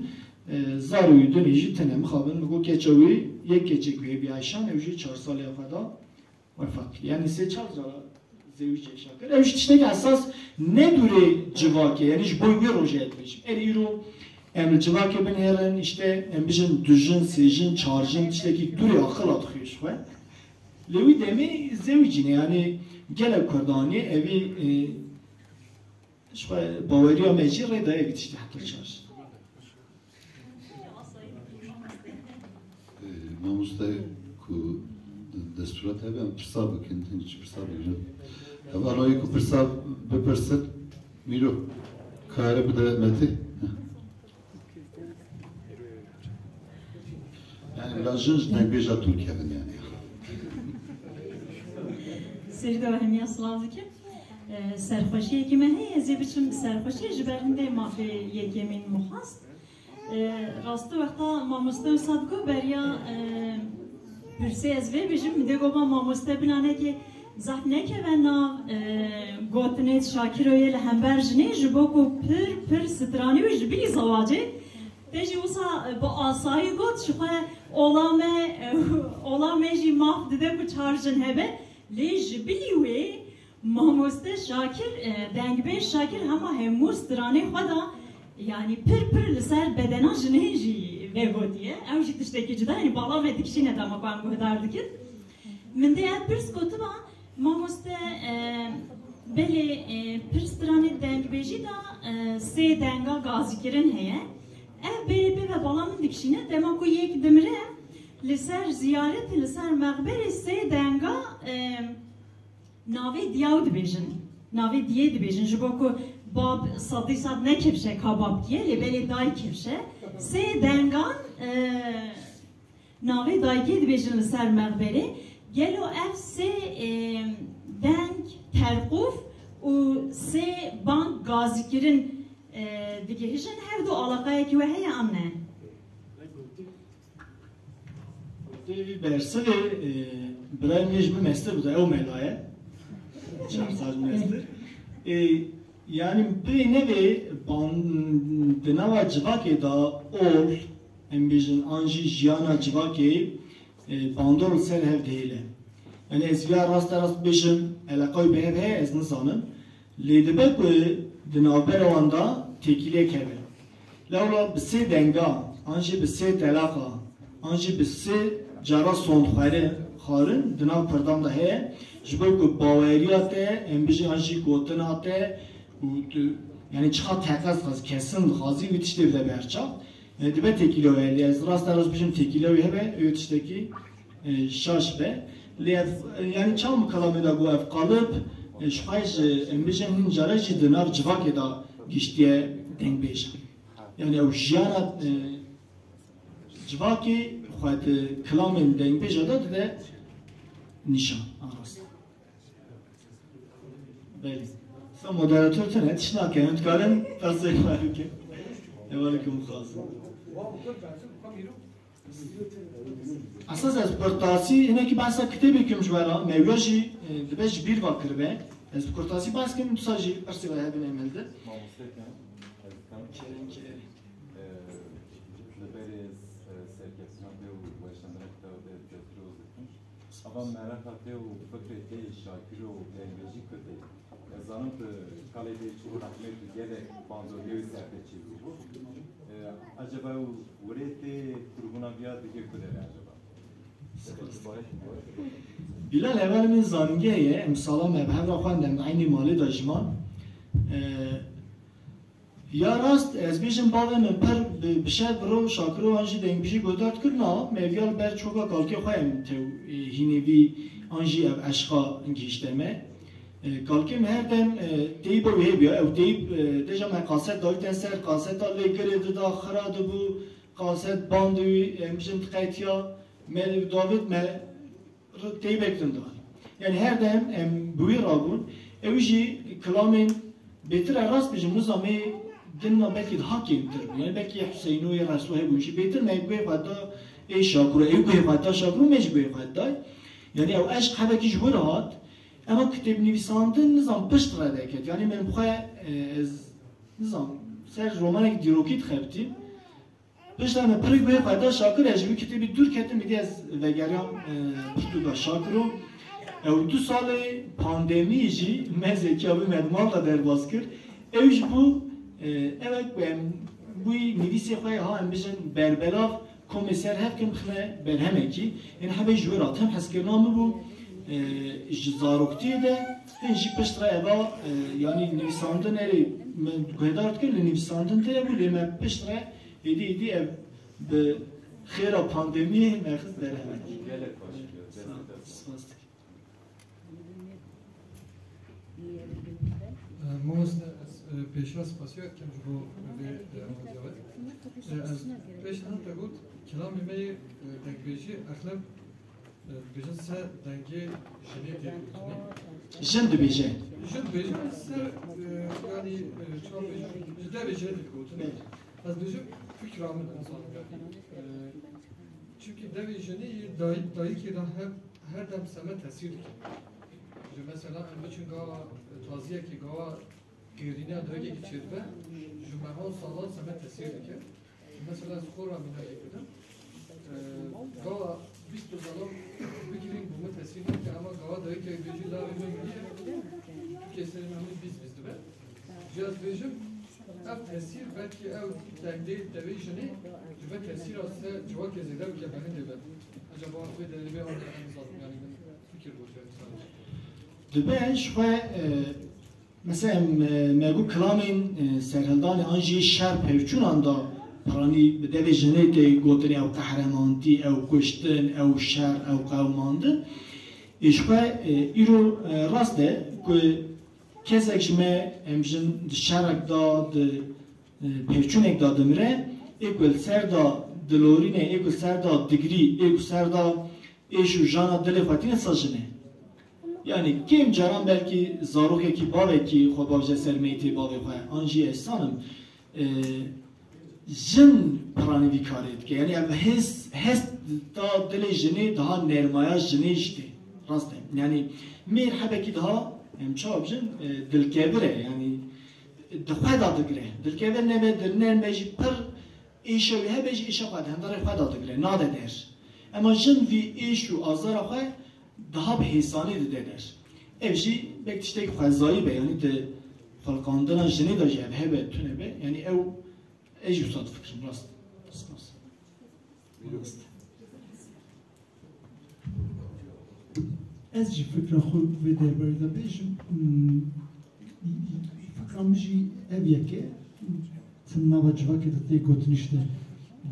E, zarê wî dinê jî tune mixabin, min got keça wî yek keçek wî hêbî Eyşan, ew jî çar saliya xwe da wefat kir. Yani sê çar cara zewicê Şakir. Ew jî tiştekî esas ne dûrê civakê, yani ji bo wî rojê ez dibêjim. Erê îro em li civakê binêrin, işte em bijin du jin, sê jin, çar jin, tiştekî dûrê aqila dixuye ji xwe. Lê wî demê zewicîne, yani gelek Kurdanê evî, e, ji xwe baweriya me jî rê daye vî tiştî heta çar. Ee, mamoste ku destûrat hebe, em pirsa bikin, hiç pirsa bigirin. Ev alayî ku pirsa bipirsin, Mîro, kare bide Metî. Yani bila jin ji dengbêja dûr kevin yani. Serî de hemiya silav dikim. Ee, serxweşiyekî me heye, ez ê biçim serxweşiyê ji ber hindê mafê yekemîn min xwest. Ee, rastî wexta mamoste wisa digot beriya, e, pirsê ez vê bêjim, min dê got ma mamoste binanekê zehf nekeve nav, e, gotinê Şakiro yê li hember jinê, ji bo ku pir, pir stranî wî ji bilî zewacê. Te jî wisa, e, bi asayî got, ji xwe ola me, e, ola me jî maf dide ku çar jin hebe. Lê ji bilî wê mamoste Şakir, e, dengbêj Şakir hema hemû stranê xwe da, yanî pir pir li ser bedena jinê jî vegotiye. Ew jî tiştekî cuda, yanî bala me dikişîne dema ku em guhdar dikin. Min dê ev pirs gotiba, mamoste, e, belê, e, pir stranê dengbêjî de, e, sê denga gazîkirin heye. Ev belê pê ve bala min dikişîne, dema ku yek dimire, li ser ziyaretê, li ser mexberê sê denga, e, navê diyaw dibêjin. Navê diyê dibêjin, ji bo ku bab sedî sed ne kifşe ka bab diye, lê belê dayê kifşe. Sê dengan, e, navê dayikê dibêjin li ser mexberê. Gelo ev sê, e, deng terqûf û sê bang gazîkirin, e, digihîjin, hevdu alaqayekî we heye an ne? Tê vî bersivê, e, birayê min jî min mestir bû, ew mela ye. Çar sal mestir. E, yani pê nevê ban-, di nava civakê de ol, em bêjin, an jî jiyana civakê, e, bandor li ser hev dihêle. Yani ez viya raste rast bêjim, eleqa wî bi hev heye, ez nizanim. Lê dibe ku di navbera wan de têkiliyek hebe. Lewra bi sê denga, an jî bi sê telaqa, an jî bi sê Cara sondxweri xwarin di nav Kurdan de heye. Ji bo ku baweriya te, em bijî an jî gotina te û tu, yanî çiqa teqez dixwaz, kesin dixwazî wî tiştê bide berçav. E, dibe têkîlewê, lê ez rast e rast bijim têkîlewê hebe, ew tiştekî, e, şaş be. Lê ev, e, yanî çawa min kelamê de got ev qalib, e, ji xwe ji, em bijin hin cara jî di nav civakê de giştiye dengbêjan. Yanî ew jiyana, e, civakê xwe di kilamên dengbêja de dide nîşan. A rast. Belê. Sa moderator tune, tişt nake, em dikarin tasê xwe bikin. Hevalê ku mixwazin. Esas ez kurtasî, hinekî behsa kitêbê kim ji we re, me wiya jî, e, dibe ji bîr ve kiribe. Ez bi kurtasî behs kim, dîsa jî pirsê we hebin em hildi. Mamoste Kem, ez dikam. Kerem, kerem. E, li berê, e, serkeftina te û weşandina kitaba te ez piroz dikim. Ava mereqa te û fikrê te yê şakir û dengbêjî Kurd e. Ez zanim tu kalê te çi rehmet û gelek bandoriyê wî ser te çêbûbû. E, acaba ew wirê tê qurbûna viya digê ku de be acaba? Bilal, hevalê min zanîngehê ye, em sala me bi hev re xwend, em di eynî malê de jî man. E, Ya rast, ez bêjim bavê min pir bi, bi şev bi ro şakiro an jî dengbêjî guhdar dikir, na, me viya li ber çoka kalkê xwe em tew, e, hînê vî an jî ev eşqa gihîşte me. E, kalkê min her dem, e, teyba wê hêbîya, ew teyb, e, deja me kaset dayî te ser, kaseta lê girê dida, xira dibû, kaset bandê wî, em bijin diqetiya, me davêt me, teybek din dixwin. Yanî her dem em bi wî rabûn. Ew jî kilamên bêtir e, rast bijim, nizam ê din ve belkî daha kêmtir bû. Yanî belkî Huseyno yê Reso hebûn jî bêtir me guhê xwe da ê Şakiro, ew guhê xwe da Şakiro, me jî guhê xwe day. Yanî ew eşq hebekî ji wir hat. Ema kitêbnivîsandin nizam pişt re deket. Yanî min bi xwe, e, ez nizam ser romanek dîrokî dixebitîm. Pişta me pirî guhê xwe da Şakir, ez ji wî kitêbî dûr ketim, îdî ez vegeriyam, e, pirtûka Şakiro. Ew du salê pandemî jî me zêkiya wî me di mal de derbas kir. Ew ji bo, e, ew e ku em wî nivîsê xwe ha em bijin berbelav komê ser hev kin bixine berhemekî. Ên hebê ji wê re tim hezkirina min bû, e, ji zaroktiyê de, hên jî pişt re eva, e, yanî nivîsandin erê min guhdar dikir, li nivîsandin tê bû, lê me pişt re Êdî, êdî ev bi xêra pandemiyê me xist berhemekî. Gelek baş bû. Spas dikim. E, mamoste, ez, e, pêşiya spasiya dikim ji bo vê, e, amadiya we. E, ez pêş niha te got, kilamê me yê, e, dengbêjî exleb Dibêjin se dengê jinê tê gotinê. Jin dibêje. Jin dibêje, se, e, yanî, e, çawa bêjim, ji devê jinê tê gotinê. Belê. Ez dibêjim fikra min, ez zanim yanî. E, çimkî devê jinê yê dayik, dayikê de her, her dem seme tesîr dike. Ji mesela em biçin gava, e, taziyekê gava Gêrîniya dayikekî çêdibe, ji meha û salan seme tesîr dike. Mesela ez xwe re mînakê bidim. Ee, gava bîst û salan bigirîn bo min tesîr nake, ema gava dayikê bêjî lavê min bîye, tu kesê min bîst bîst dibe. Ji ez bêjim, ev tesîr belkî ew dengdê devê jinê ji me tesîra ser civakê zêde bike, berhindê be. Ecaba wê derê vê an em zanim, yanî min fikir gotiye misal. Dibe ji xwe, e, Mesela, em, e, me got kilamên, e, serhildanê an jî şer pevçûnan da piranî bi devê jinê tê gotinê ew qehremantî, ew kuştin, ew şer, ew qewimandin. Ê ji xwe, e, îro, e, rast e ku kesek ji me, em bijin di şerek da, di, e, pevçûnek da dimire, ê ku li ser da dilorîne, ê ku li ser da digirî, ê ku ser da êş û jana dilê xwe tîne sa jin e. Yanî kêm caran belkî zarokekî bavekî xwe bavêje ser meytê bavê xwe. An jî ez zanim, e, jin piranî vî karê dike. Yanî ev hêz, hest da dilê jinê daha nermaya jinê jî tê. Rast e. Yanî mêr hebekî daha, em çawa bijin, e, dilkevir e. Yanî di xwe da digire. Dilkevir nebe, dilnerm e jî pir Êşa wî hebe jî êşa xwe di hundirê xwe de digire, nade der. Ema jin vî êş û azara xwe daha bi hêsanî dide der. Ev jî belkî tiştekî xwezayî be, yanî di xwelqandina jinê de jî ev hebe tune be, yanî ew, ez jî wisa difikirim, rast. Spas. Rast. Ez jî fikra xwe vê derbarê de bêjim. Hmm, fikra min jî ev yek e. Tim nava civakê de tê gotin işte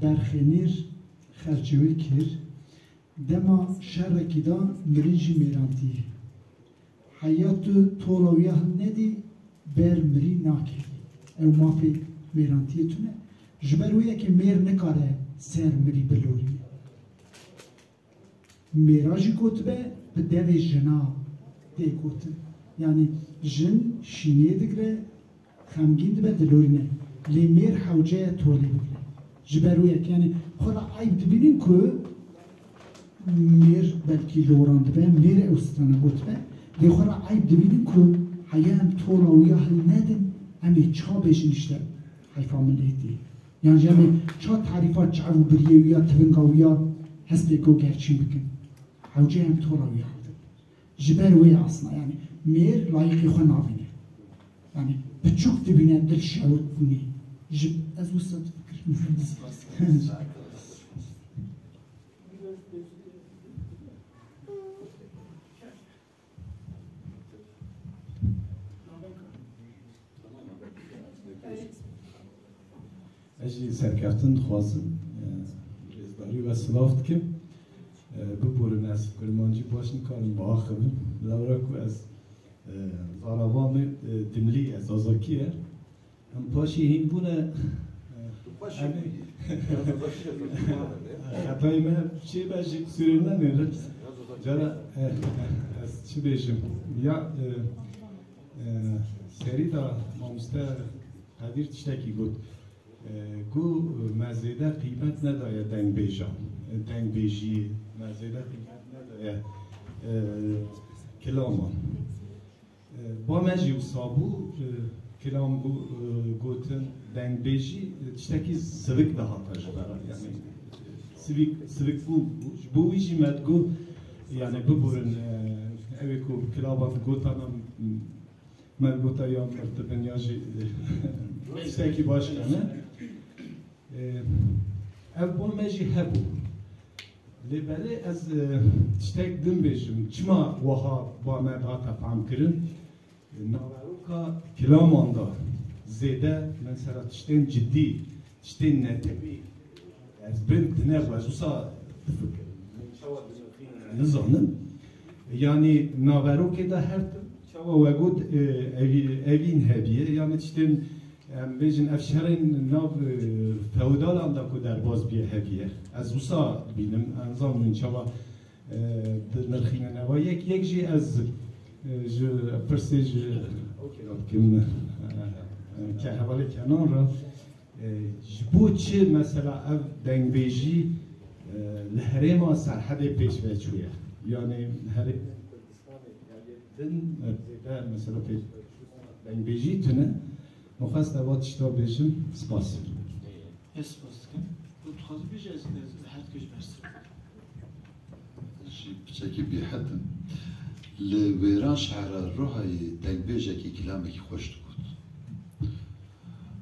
berxê nêr, xerçê wê kêr. Dema şerekî de mirin jî mêrantî ye. Heya tu tola wî ya hilnedî, ber mirî nakevî. Ew mafê mêrantiyê tune. Ji ber wê yekê mêr nikare ser mirî bilorîne. Mêra jî gotibe, bi devê jina tê gotin. Yanî jin şîniyê digre, xemgîn dibe, dilorîne. Lê mêr hewce ye tolê bigre. Ji ber wê yek, yanî xwe re eyb dibînin ku mêr belkî loran dibe, mêr ew strana gotibe. Lê xwe re eyb dibînin ku heya em tola wî ya hilnedin, em ê ça bêjin işte heyfa miletî. Yan jî em ê ça tarîfa çav û biriyê wî ya, tivinga wî ya hespê ku gerçîn bikin. Hewce em tola wî hildin. Ji ber wê asna, yanî mêr layîqê xwe nabîne. Yanî piçûk dibîne dil şewitînê. Ji, ez wisa difikirim. Spas dikim. Ez jî serkeftin dixwazim. E, rêzdarî we silav dikim. E, biborin, ez kurmancî baş nikarim biaxivim. Lewra ku ez, e, zaravan me, e, dimlî ye, zazakî ye. Em paşî hîn bûne, e, em ê xetayê me çê be jî sûrê nenêrin. Cara, e, ez çi bêjim? Ya, e, e, serî de mamoste Qedîr tiştekî got. E, got, me zêde qîmet nedaye dengbêjan, e, dengbêjiyê, me zêde qîmet nedaye, e, kilaman. E, ba me jî wisa bû, e, kilam bû, e, gotin, dengbêjî, e, tiştekî sivik dihata ji bera, yanî, e, sivik, sivik bû, bû. Ji bo wî jî me digot, yanî, biborin, e, ew ê ku kilaban gotana, m-, Me gota ya mirtibin ya jî tiştekî baş hene. E, ev ba me jî hebû. Lê belê ez, e, tiştek din bêjim. Çima wiha ba me dihate fehmkirin? E, naveroka kilaman de zêde mesela tiştên cidî, tiştên netewî, ez bin tine xwe ez wisa difikirim. Min çawa dinirxînin nizanim. Yanî naverokê de her tim çawa we got, e, evî-, evîn hebiye. Yanî tiştên, em bêjin, ev şerên nav, e, feodalan de ku derbas biye hebiye. Ez wisa dibînim, em zanin çawa, e, dinirxînin. Ewa yek, yek jî ez, e, ji pirsê ji, okey, dikim, e, e, ke hevalê Kenan re. E, ji bo çi mesela ev dengbêjî, e, li herêma Serhedê pêş ve çûye? Yanî herêmên Kurdistanê, yanî din, e, zêde mesela pêş ve çû dengbêjî tune. Min xwest eva tişta bêjim. Spas. Ez spas dikim. Ku dixwazî bêjî, ez, ez her tişt ji ber ser. Jî piçekî bêhet im. Li Wêran şehra Ruhayê dengbêjekî kilamekî xweş digot.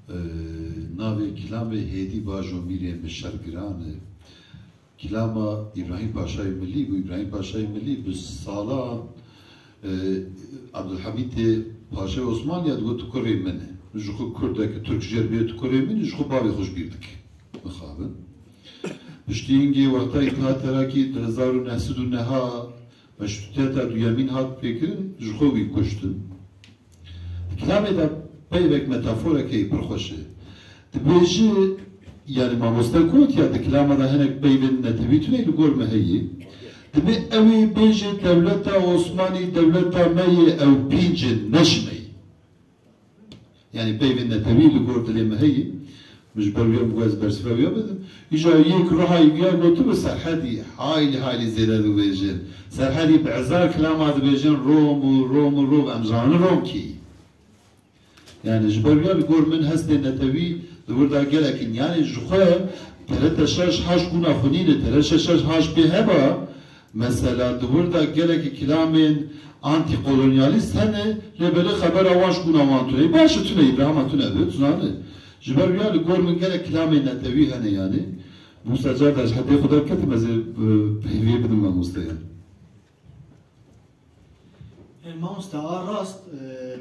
Ee, navê kilamê Hêdî Bajomîrê min şer giran e. Kilama Îbrahîm Paşayê Milî bû. Îbrahîm Paşayê Milî bi salan, e, Abdulhamîdê Paşayê Osmanlî ya digot, tu kurê min e. Ji xwe Kurdek, Tirk jê re bê tu kurê min e, ji xwe bavê xwe ji bîr dike. Mixabin. Piştî hingê wexta Îtîhad Terakî di hezar û neh sed û neh meşrûtiyeta duyemîn hat pêkirin, ji xwe wî kuştin. Di kilamê de peyvek metaforeke pir xweş e. Dibêje, yanî mamoste gotiya, di kilama de hinek peyvên netewî tune li gor me heye. Dibê ew ê bêje dewleta Osmanî dewleta me ye, ew pîncin ne ji me ye. Yanî peyvên netewî li gor dilê me heye. Min ji ber wî ya min got ez bersiva wî ya bidim. Îja yek ruhayî wî ya gotibe Serhedî haylî haylî zêde dibêje. Serhedî bi hezar kilama dibêjin Rom û Rom û Rom, em zanin Rom kî. Yanî ji ber wî ya li gor min hestên netewî di wir de gelek in. Yanî ji xwe T R T şeş haş guna xwe nîne, T R T şeş haş pê heba, mesela di wir de gelekî kilamên antîkolonyalîst hene, lê belê xebera wan ji guna wan tune. Baş e, tune, Îbrahîma tune be, tu zanî. Ji ber wî ya li gor min gelek kilamên netewî hene yanî. Wisa car de ji hetê xwe derketim, ez ê, e, peyvê bidim mamosteyan. Mamoste, a rast, e,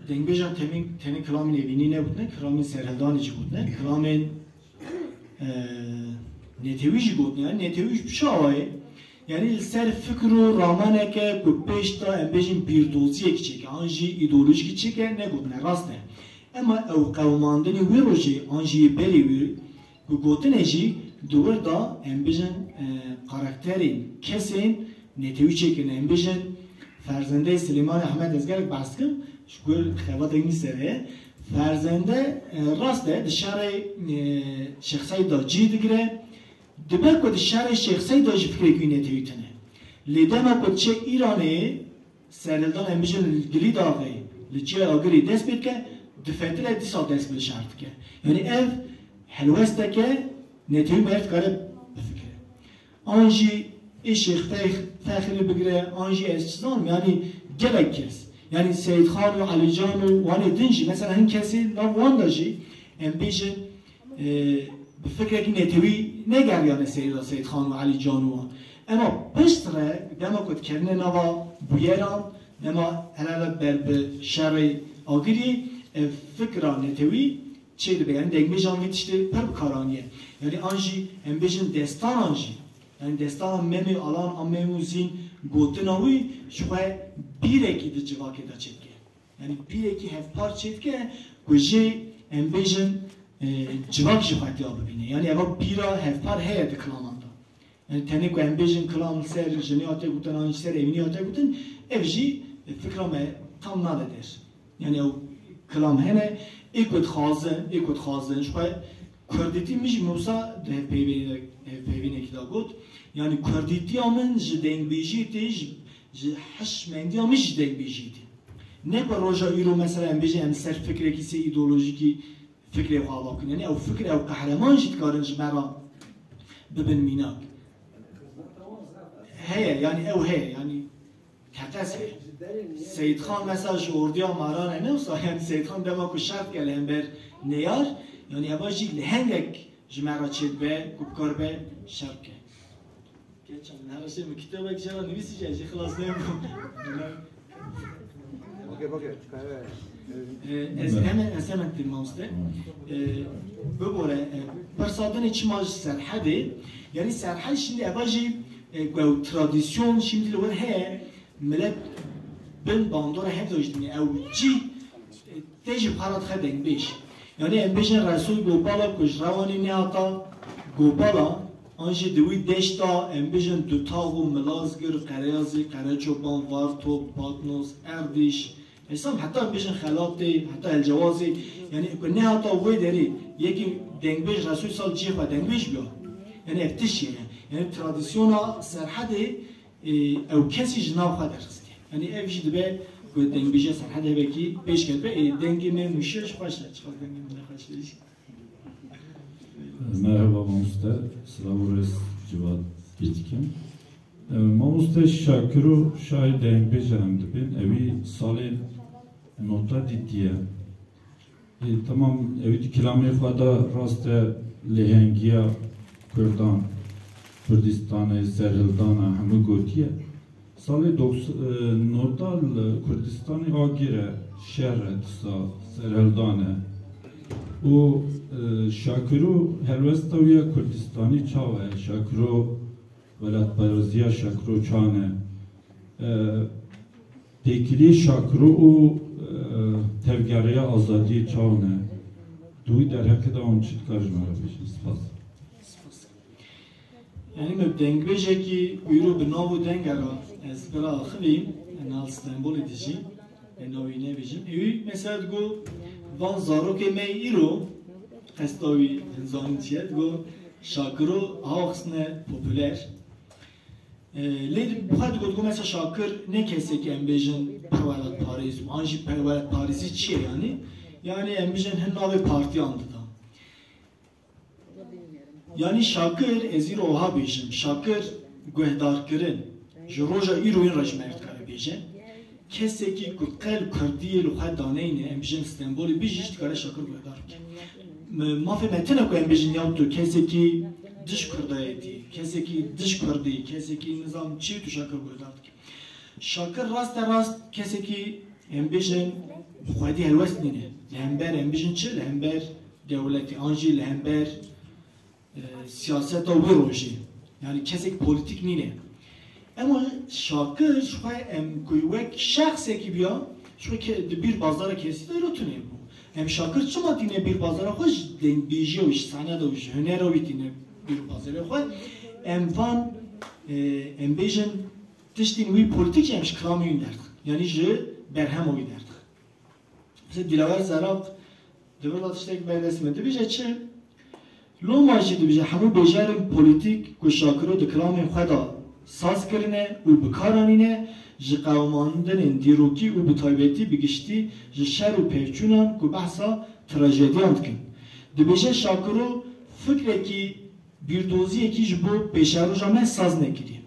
dengbêjan temî, tenê kilamên Evînî negotine, kilamên serhildanê jî gotine, kilamên, e, netewî jî gotine. Yani netewî jî bi çi awayê? Yani li ser fikr û ramaneke ku pêş de em bêjin bîrdoziyek çêke, an jî îdeolojîk çêke negotine, rast e. Ema ew qewimandinê wê rojê an jî yê berê wê ku gotine jî di wir de em bêjin, e, karakterên kesên netewî çêkirine. Em bêjin ferzendeyê Silêmanê Ehmed, ez gelek behs dikim, ji ku xebateke min ser heye. Ferzende, e, rast e, di şerê, e, Şêx Seîd de cî digire. Dibe ku di şerê Şêx Seîd de jî fikrek wî netewî tune. Lê dema ku diçe Îranê, serhildan em bêjin li Gilî Daxê, li Çiyayê Agirî dest pê dike, difetire dîsa dest bi şer dike. Yani ev helwesteke netewî meriv dikare bifikire. An jî ê Şêx Feh-, Fexrî bigire, an jî ez çi zanim, yani gelek kes. Yani Seyîd Xan û Elî Can û wanê din jî, mesela hin kesê nav wan de jî em bêjin, e, bi fikrekî netewî negeriyane seyda Seyîd Xan û Elî Can û wan. Ema piştre dema ku dikevine nava bûyeran, dema hele hele ber bi şerê Agiriyê, ev fikra netewî çê dibe. Yani dengbêjan vî tiştê pir bi kar aniye. Yani an jî em bêjin destanan jî. Yani destana Memê Alan a Mem û Zîn gotina wî ji xwe bîrekî di civakê de çêdike. Yani bîrekî hevpar çêdike ku jê em bêjin, e, civak ji xwe tiya bibîne. Yani eva bîra hevpar heye di kilaman de. Yani tenê ku em bêjin kilam li ser jinê hate gotin an jî ser evînî hate gotin, ev jî fikra me tam nade der. Yani ew kilam hene, ê ku dixwazin, ê ku dixwazin ji xwe kurdîtî min jî wisa di hevpeyvê-, hevpeyvînekî de got. Yani kurdîtiya min ji dengbêjiyê tê, ji, ji hişmendiya min jî dengbêjiyê tê. Ne ku roja îro mesela em bêjin em ser fikrekî sê îdeolojîkî fikrê xwe ava bikin. Yani ew fikr, ew qehreman jî dikarin ji me re bibin mînak. Heye, yani ew heye, yani teqez heye. Seyîd Xan mesela ji ordiya Maran e, ne wisa, yani Seyîd Xan dema ku şer dike li hember neyar, yani eva jî lehengek ji me re çêdibe ku bikaribe şer bike. Geçen her şey mi kitabek jara nivîsî jî, ez jî xilas nebûm. Okey, okey. Ee, ez hemen, ez hemen têm mamoste. Ee, bibore, e, pirsa dinê çima ji Serhedê, yani Serhed şimdi eva jî, e, ku ew tradisyon şimdi li wir heye, millet bin bandora hev de jî dinê, ew cî, e, tê jî xwe re dixe dengbêj. Yani em bêjin Resul Gopala ku ji Rewanê nehata Gopala, an jî di wî deşta em bêjin Dutax û Milazgir, Qereyazî, Qereçoban, Vartop, Patnos, Erdîş, hesam heta em bêjin Xelatê, heta Elcewazê, yani ku nehata wê derê yekî dengbêj Resul sal cihê xwe dengbêj biya. Yani ev tişt ye. Yani tradisyona Serhedê, e, ew kesî ji nav xwe derxistiye. Yani ev jî dibe ku dengbêjiya Serhedê hebekî pêş ketibe. E, dengê me mûşe ji xweş e, çiqas dengê min ne xweş e jî. Merhaba mamoste, silav û rêz civat pê dikim. E, mamoste Şakiro şahê dengbêjan dibin, ewî salên nota dîtiye. E, temam, ewî di kilamê xwe de rast e lêhengiya Kurdan, Kurdistanê, serhildana hemû gotiye. Salê doks-, e, nota li Kurdistanê agir e, şer e, disa serhildan e. Û, e, Şakiro helwesta wî ya Kurdistanî çawa ye? Şakiro welatparaziya Şakiro çan e? E, têkiliyê Şakiro û, e, tevgeriya azadiyê çawa ne? Di wî derheqê de hûn çi dikar ji me re bêjin? Spas. Yani me dengbêjekî îro bi nav û deng re ez bira axivî, nal Stenbolê dijî, e, navî nebêjim. Ewî mesela digo van zarokê me îro, qesta wî hin zanîn çi ye, digo Şakiro awa xistine populer. E, lê bi xwe digo, digo mesela Şakir ne kesekî em bêjin perwelatparêz û an jî perwelatparêzî çi ye yani? Yani em bêjin hin navê partiyan dida. Yani Şakir, ez îro wiha bêjim, Şakir guhdarkirin, ji roja îroyîn re ji me re dikare bêje. Kesekî ku qel kurdiyê li xwe daneyne, em bêjin Stenbolê bijî, ji dikare Şakir guhdar bike. M-, mafê me tune ku em bêjin ya tu kesekî dij kurdayetî, kesekî dij kurdî, kesekî nizam çi tu Şakir guhdar dike. Şakir raste rast kesekî, em bêjin, xwedî helwest nîne. Li hember, em bêjin çi? Li hember dewletê, an jî li hember, e, siyaseta wî rojê. Yani kesek polîtîk nîne. Ema Şakir ji xwe em ku wek şexsekî biya, ji xwe ke-, di bîr bazara kesî de îro tune bû. Em Şakir çima tîne bîr bazara xwe? Ji dengbêjiya wî, ji seneda wî, ji hunera wî tîne bîr bazara xwe. Em van, e, em bêjin, tiştên wî polîtîk jî em ji kilamê wî derdixin. Yanî ji berhema wî derdixin. Mesela Dilawer Zeraq di vir de tiştek berdest me. Dibêje çi? Loma jî dibêje hemû bêjarên polîtîk ku Şakiro di kilamên xwe de saz kirine û bi kar anîne, ji qewimandinên dîrokî û bi taybetî bi giştî ji şer û pevçûnan ku behsa trajediyan dikin. Dibêje Şakiro fikrekî bîrdoziyekî ji bo pêşeroja me saz nekiriye.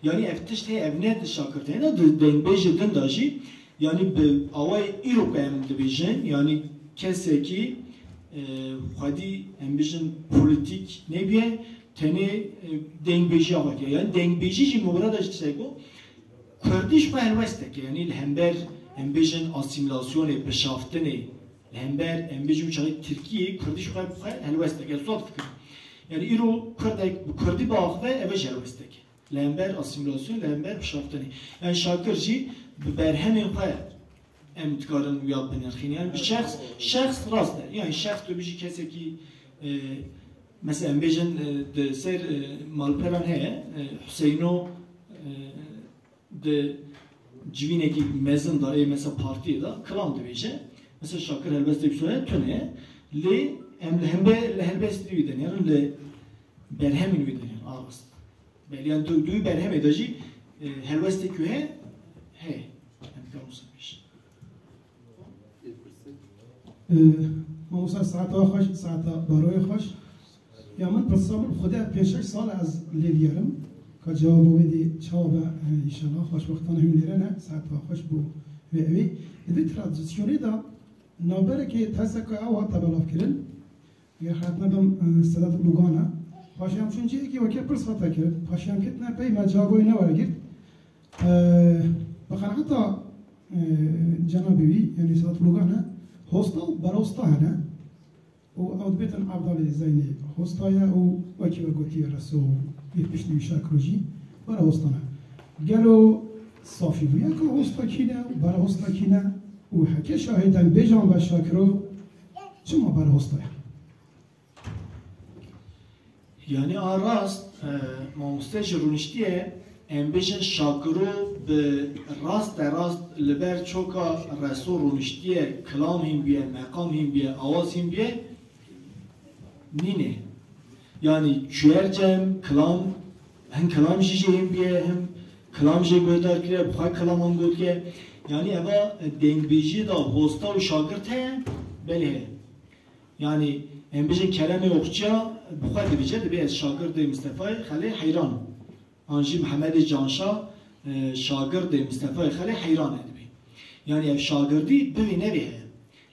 Yanî ev tişt heye, ev ne di Şakir tê, ne di dengbêjê din de jî, yanî bi awayê îro ku em dibêjin, yanî kesekî, e, xwedî em bijin polîtîk nebiye, tenê, e, dengbêjiya xwe diye. Yanî dengbêjî jî murada ji tiştek ku Kurdî ji xwe helwestek e, yanî li hember em bêjin asîmîlasyonê, bişaftinê, li hember em bêjin çaxê Tirkiyê Kurdî ji xwe bi xwe helwestek e. Ez zaf difikirim. Yanî îro Kurdek bi Kurdî biaxive, ev e jî helwestek e. Li hember asîmîlasyon, li hember bişaftinê. Yanî Şakir jî bi berhemên xwe em dikarin wiya binirxîn. Yanî bi şexs, şexs rast e. Yanî şexs tu bijî kesekî, e, mesela em bêjin, e, di ser, e, malperan heye, e, Huseyno, e, di civînekî mezin de, ê mesela partiyê de kilam dibêje. Mesela Şakir helbestê wisa tune ye. Lê em li hembe, li helbestê wî de nêrin, li berhemên wî de nêrin, a rast. Belê, yanî di, di wî berhemê de jî, e, helbestê ku heye, heye. Em dikarin wisa bêjin. Ee, Mamosta, saeta xweş, saeta baroyê xweş. Ya min pirsa min, xwedê pênc şeş sal ez lê digerim. Ka cewaba wê dê çawa be, e, înşallah xweşbextane hûn lêre ne, saeta xweş bo wê ewî. Di vî tradisyonê de navberekê teze ku ew hate belavkirin, Ger xelet nebim, e, Sedat Lugan e. Paşê em çûn cihekî weke pirs hate kirin. Paşê em ketine pey me cavabê wê newere girt. E, bi qenaeta, e, cenabê wî, yanî Sedat Lugan e, hosta û berhosta hene. Û ew dibêtin Evdalê Zeynê hosta ye û wekî we gotiye Reso yê piştî wî Şakiro jî berhosta ne. Gelo safî bûye ku hosta kî ne û berhosta kî ne? Û heke şahê dengbêjan be Şakiro, Çima berhosta ye? Yanî a rast, e, mamoste jî rûniştiye, em bêjin Şakiro bi raste rast li ber çoka Reso rûniştiye, kilam hîn bûye, meqam hîn bûye, awaz hîn bûye, nîne. Yanî çûyer cem, kilam, hin kilam jî jê hîn bûye, hin kilam jê guhdar kiriye, bi xwe kilaman gotiye. Yanî eva, e, dengbêjiyê de hosta û şagirt heye, belê heye. Yanî em bêjin Keremê Oxçiya bi xwe dibêje, dibê ez şagirdê Mistefayê Xelê Heyran im. An jî Mihemedê Canşa, e, şagirdê Mistefayê Xelê Heyran e dibê. Yanî ev şagirdî bivê nevê heye.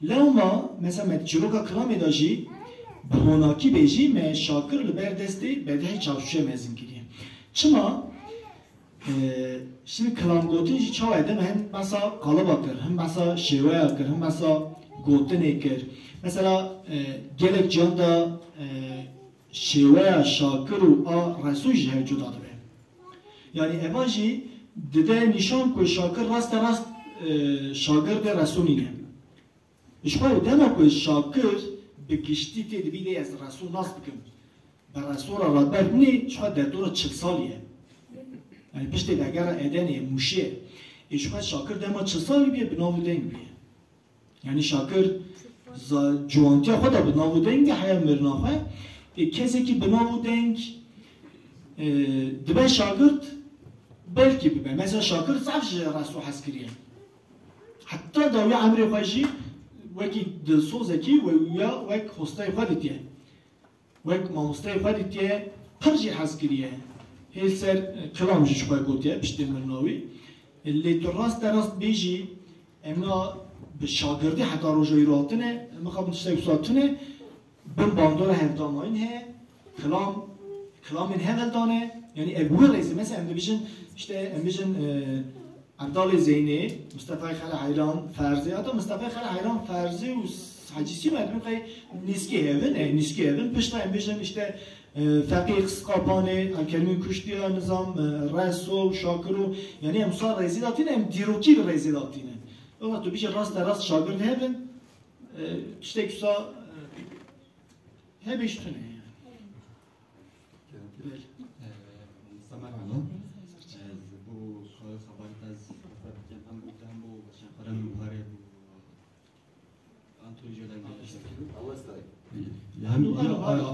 Lewma, mesela me çîroka kilamê de jî bi honakî bê jî me Şakir li ber destê Bedihê Çavşûşê mezin kiriye. Çima? E, şimdi kilamgotin jî çawa ye? Dema hin behsa qaliba kir, hin behsa şêweya kir, hin behsa gotinê kir. Mesela, e, gelek ciyan de, e, şêweya Şakir û a Resû jî hev cuda dibe. Yanî eva jî dide nîşan ku Şakir raste rast, e, şagirdê Resû nîne. Ji xwe dema ku Şakir bi giştî tê dibî lê ez Resû nas bikim, bi Resû re raber bûnê, ji xwe derdora çil salî ye. Yanî piştê vegera Edenê ye, Mûşê ye. Ê ji xwe Şakir dema çil salî bûye, bi nav û deng bûye. Yanî Şakir za-, ciwantiya xwe de bi nav û deng bûye, heya mirina xwe. Ê kesekî bi nav û deng, e, dibe şagirt, belkî bibe. Mesela Şakir zaf ji Resû hez kiriye. Heta dawiya emrê xwe jî wekî dilsozekî we ya wek hostayê xwe dîtiye. Wek mamosteyê xwe dîtiye, pir jî hez kiriye. Hê li ser, e, kilam jî ji xwe gotiye, piştê mirina wî. E, lê tu raste rast bêjî, em na bi şagirdî heta roja îro hatine, mixabin tiştek wisa tune, bin bandora hevdanayîn heye, kilam, kilamên hev hildane, yanî ev wê rêzê, mesela em dibêjin, işte em bêjin, e, Evdalê Zeynê, Mustefayê Xele Heyran Ferzê, heta Mustefayê Xele Heyran Ferzê û Hecî Sîma, em qey nîskî hevin, e, nîskî hevin, pişta em bêjin işte, e, Feqî Qisqapanê, Elkerimî Kuştiya, nizam, e, Reso, Şakiro, yani em sa rêzê datîne, em dîrokî bi rêzê datîne. Wela tu bîjî rast e rast şagird hevin, e, tiştek sa, e, hebîş tune yani. Belê. Ee, Musa merhaba. Ee, ji bo xwe xebaret ez hesab dikim hem û hem bo şeqara nû buharê bo antolojiya dengê şekil. Hem ya, ya,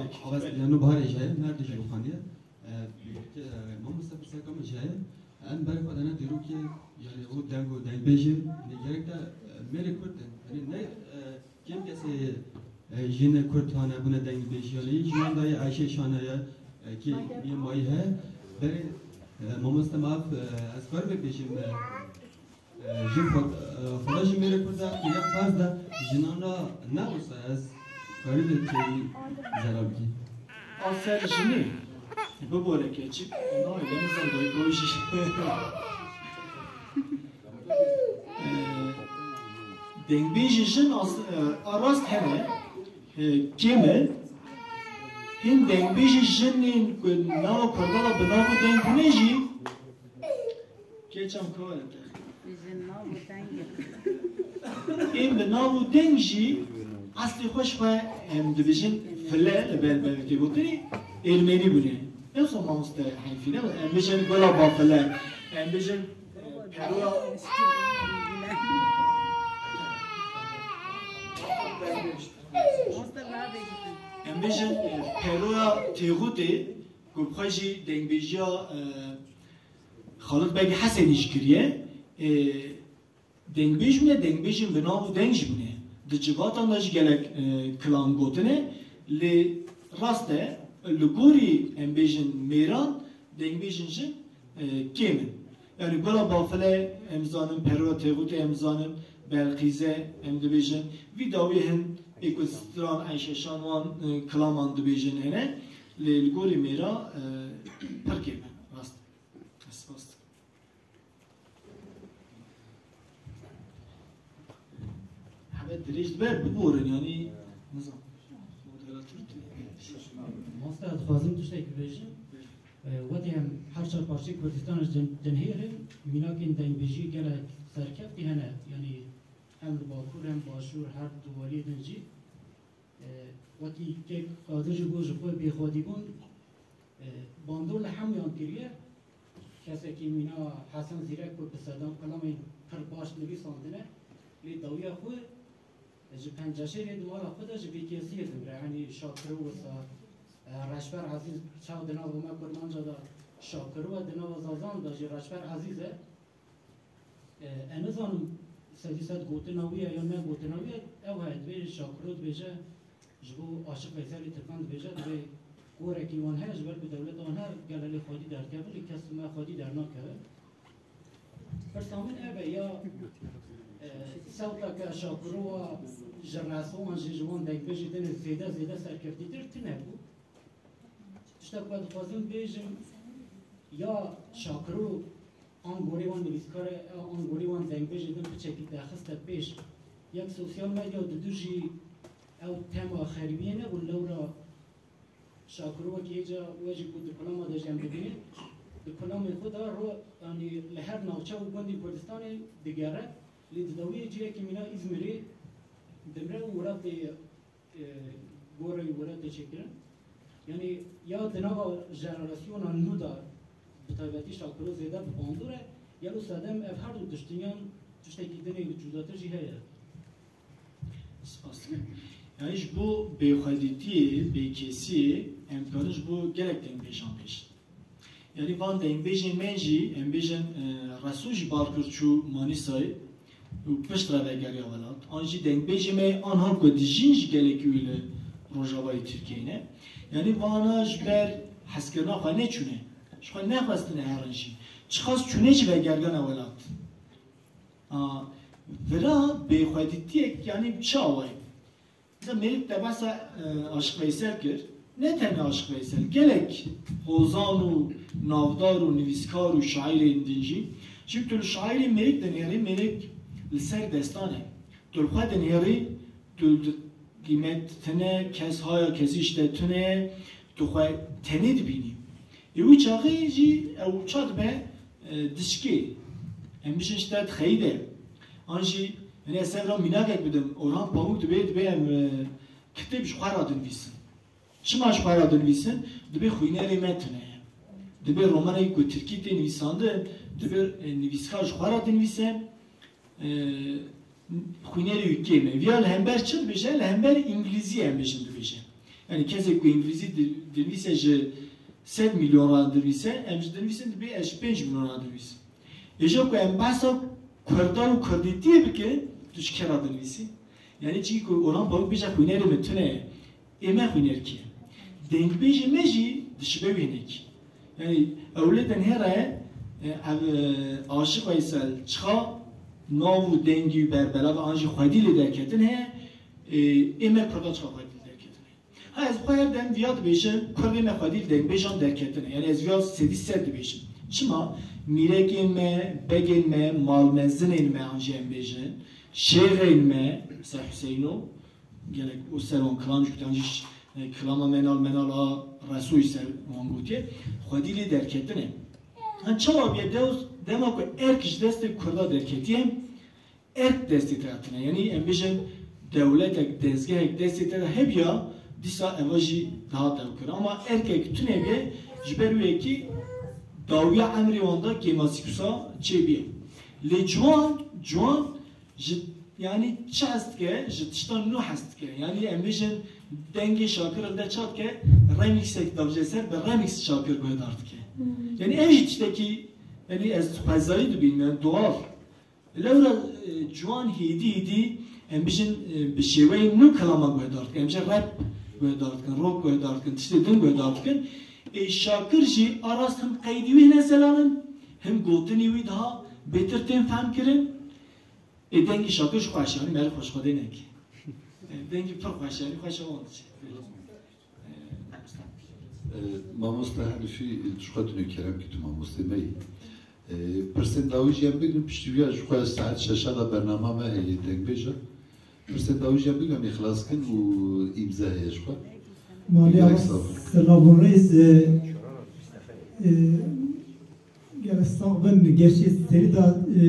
ya nû buharê jî, her du jî xwendiye. Ee, e, mamoste pirseka min jî heye. Em berê xwe dene dîrokê, yani o deng û dengbêjê, ne gerek de, e, mêrê Kurd in. Yani ne, e, Kêm kesê, e, jin Kurd hane bûne dengbêjiyê. Jinan dayê Ayşe Şan heye, e, kê yê mayî heye. Berê, e, mamoste Maf, e, ez xwe bê bêjim, e, e, jin xwe, e, xweda ji mêrê Kurd de, kêya Fars de, jinan ra ne wisa ez xwe bê çêyî zera bikî. A ser jinî bibore keçik. Nayê, nizam dayî jî. Ee, dengbêjê jin as-, e, a rast hene, e, kêm e. Hîn dengbêjê jinên ku nava Kurda de bi nav û deng bûne jî, keçam kawale te. Ji nav û dengê. Ên bi nav û deng jî eslê xwe ji xwe em dibêjin file li ber bevê tê gotinê êrmenî bûne. Ne wisa mamoste heyfî ne, em bêjin gula bafile, em bêjin, e, peroya, em bêjin, e, peroya têxûtê ku bi xwe jî dengbêjiya, e, Xalid Beg Hesenî jî kiriye. E, dengbêj bûne, dengbêjên bi nav û deng jî bûne. Di civatan de jî gelek, e, kilam gotine. Lê rast e, li gorî em bêjin mêran, dengbêjên jin, e, kêm in. Yani Gula Bafile em zanin, Perwa Têxûtê em zanin, Belqîze em dibêjin. Vî dawî hin ê ku stran Eyşe Şan wan, e, kilaman dibêjin hene. Lê li gorî mêra, e, pir kêm e, rast e. Spas dikim. Hebe dirêj dibe biborin, yanî nizam. Moderator tu. Mamoste, ez dixwazim tiştek bibêjim. E, wetî em her çar parçeyê Kurdistanê ji din, dinihêrin, mînakên dengbêjî gelek serkeftî hene. Yanî hem li Bakur hem Başûr, her du wariyê din jî. E, wekî kek Qadir jî got, ji xwe bêxwedîbûn, e, bandor li hemûyan kiriye. Kesekî mîna Hesen Zîrek ku bi sedan kilamên pir baş nivîsandine, lê dawiya xwe ji penceşêrê di mala xwe de ji bêkesiyê dimire. Yanî Şakiro wisa, e, Reşber Ezîz çaw di nava me Kurmanca de Şakiro e, di nava Zazan de jî Reşber Ezîz e. E, ez nizanim sedî sed gotina wî ye ya ne gotina wî ye, ew heye dibêje Şakiro dibêje, ji bo Aşiq Veyselê Tirkan dibêje, divê gorekî wan heye, ji ber ku dewleta wan heye, gel erê xwedî derkeve, lê kes me xwedî dernakeve. Pirsa min ev e, ya, e, sewteke Şakiro wa ji Reso an jî ji wan dengbêjê din zêde, zêde serkeftîtir tune bû. Tiştek ku ez dixwazim bêjim, ya Şakiro an gorî wan nivîskar e, an gorî wan dengbêjê din piçekî derxiste pêş. Yek sosyal medya, didû jî ew tema xerîbiyê nebû, lewra Şakiro wekî hêca we jî ku di kulama de jî em dibînin, di kulamê xwe de ro, yanî li her navçe û gundê Kurdistanê digere, lê di dawiyê cihekî mîna Îzmîrê dimre û wira tê e, goreyî were tê çêkirin. Yanî ya di nava jenerasyona nû de bi taybetî Şakiro zêde bi bandor e, ya li sedem ev her du tiştiniyan tiştekî din ê cudatir jî heye. Spas dikim. Yanî ji bo bêxwedîtiyê, bêkesiyê em karin ji bo gelek dengbêjan bêjin. Yanî van dengbêjên me jî, em bêjin, e, Reso jî bar kir çû Manîsayê û pişt re vegeriya welat. An jî dengbêjê me anha ku dijîn jî gelekî wî li Rojavayê Tirkiyeyê ne. Yanî vana ji ber hezkirina xwe neçûne. Ji xwe nexwestine herin jî. Çiqas çûne jî vegeriyane welat. A, vira bêxwedîtiyek, yanî çi awayî? Mesela mêrik te behsa, e, Aşiq Veysel kir. Ne tenê Aşiq Veysel, gelek hozan û navdar û nivîskar û şaîrên din jî Çim tu li şairê mêrik dinêrî, mêrik li ser destan e. Tu li xwe dinêrî, tu di qîmet tune, kes haya kesî ji te tune, tu xwe tenê dibînî. Ê wî çaxê jî ew ça dibe, e, dişkê. Em bijin ji te dixeyîde. An jî, yani ez ser re mînakek bidim, Orhan Pamuk dibê, dibê em, e, kitêb ji xwe re dinivîsin. Çima ji xwe re dinivîsin? Dibê xwînerê me tune ye. Dibê romanekî ku tirkî tê nivîsandin, dibê, e, nivîskar ji xwe re dinivîse, e, xwînerê wî kêm e. Viya li hember çi dibêje? Li hember îngilîzî em bêjin dibêje. Yani kesek ku îngilîzî di-, dinivîse ji sed milyon re dinivîse, em ji dinivîsin dibê ez ji pênc milyon re dinivîsim. Êja ku em behsa Kurda û Kurdîtiyê bikin, tu ji kê re dinivîsî? Yani çi ku Orhan Pamuk bêje xwînerê min tune ye. Ê me xwînerkî ye. Dengbêjê me jî dişibe wî hinekî. Yani ew lê tenê re, e, ev, e, Aşiq Veysel çiqa nav û dengî û berbelav an jî xwedî lê derketin heye, e, ê me Kurda çiqa xwedî lê derketin heye. Ha, ez xwe her dem viya dibêjim, Kurdê me xwedî li dengbêjan derketine. Yani ez viya sedî sed dibêjim. Çima? Mîrekên me, begên me, malmezinên me an jî em bêjin, şêxên me, mesela Hüseyno, gelek û ser wan kilam jî gotiye, an jî ş-, e, kilama Menal Menal a Resoyî ser wan gotiye, xwedî lê derketine. Ha, çawa bûye dew-, dema ku erk ji destê Kurda derketiye, erk destê te hatine. Yanî em bêjin dewletek, dezgehek destê te de hebiya, dîsa eva jî dihat ew kir. Ama erkek tune bê, ji ber wê yekê dawiya emrê wan de kêmasîkusa çêbîye. Lê ciwan, ciwan ji, yanî çi hez dike, ji tiştan nû hez dike. Yanî em bêjin dengê Şakir li de çat ke, remixek davje ser, bi remix Şakir guhdar dike. Hmm. Yanî ev jî tiştekî, yanî ez xwezayî dibînim, yani doğal. Lewra, e, ciwan hêdî hêdî, em bijin, e, bi şêweyên nû kilama guhdar dikin. Em jî rap guhdar dikin, rock guhdar dikin, tiştê din guhdar dikin. Ê Şakir jî a rast him qeydî wî hine zelal in, him gotinî wî daha bêtir tên fehmkirin. Ê dengî Şakir ji xweş, yanî merî xweş Xwedê neke. E, dengî pir xweş, yanî xweş ewan diçe. E, mamoste Hanifî, ji xwe tu nû kerem kî tu mamostê me yî. E, pirsên dawî jî em bigrin, piştî viya ji xwe saet şeşa de bernama me heye dengbêja. Pirsên dawî jî em bigrin, em ê xilas kin û îmze heye ji xwe. Malî Gelek awa sağ ol. Selam û rêz, e, e, Gelek sax bin, gerçi serî de, e,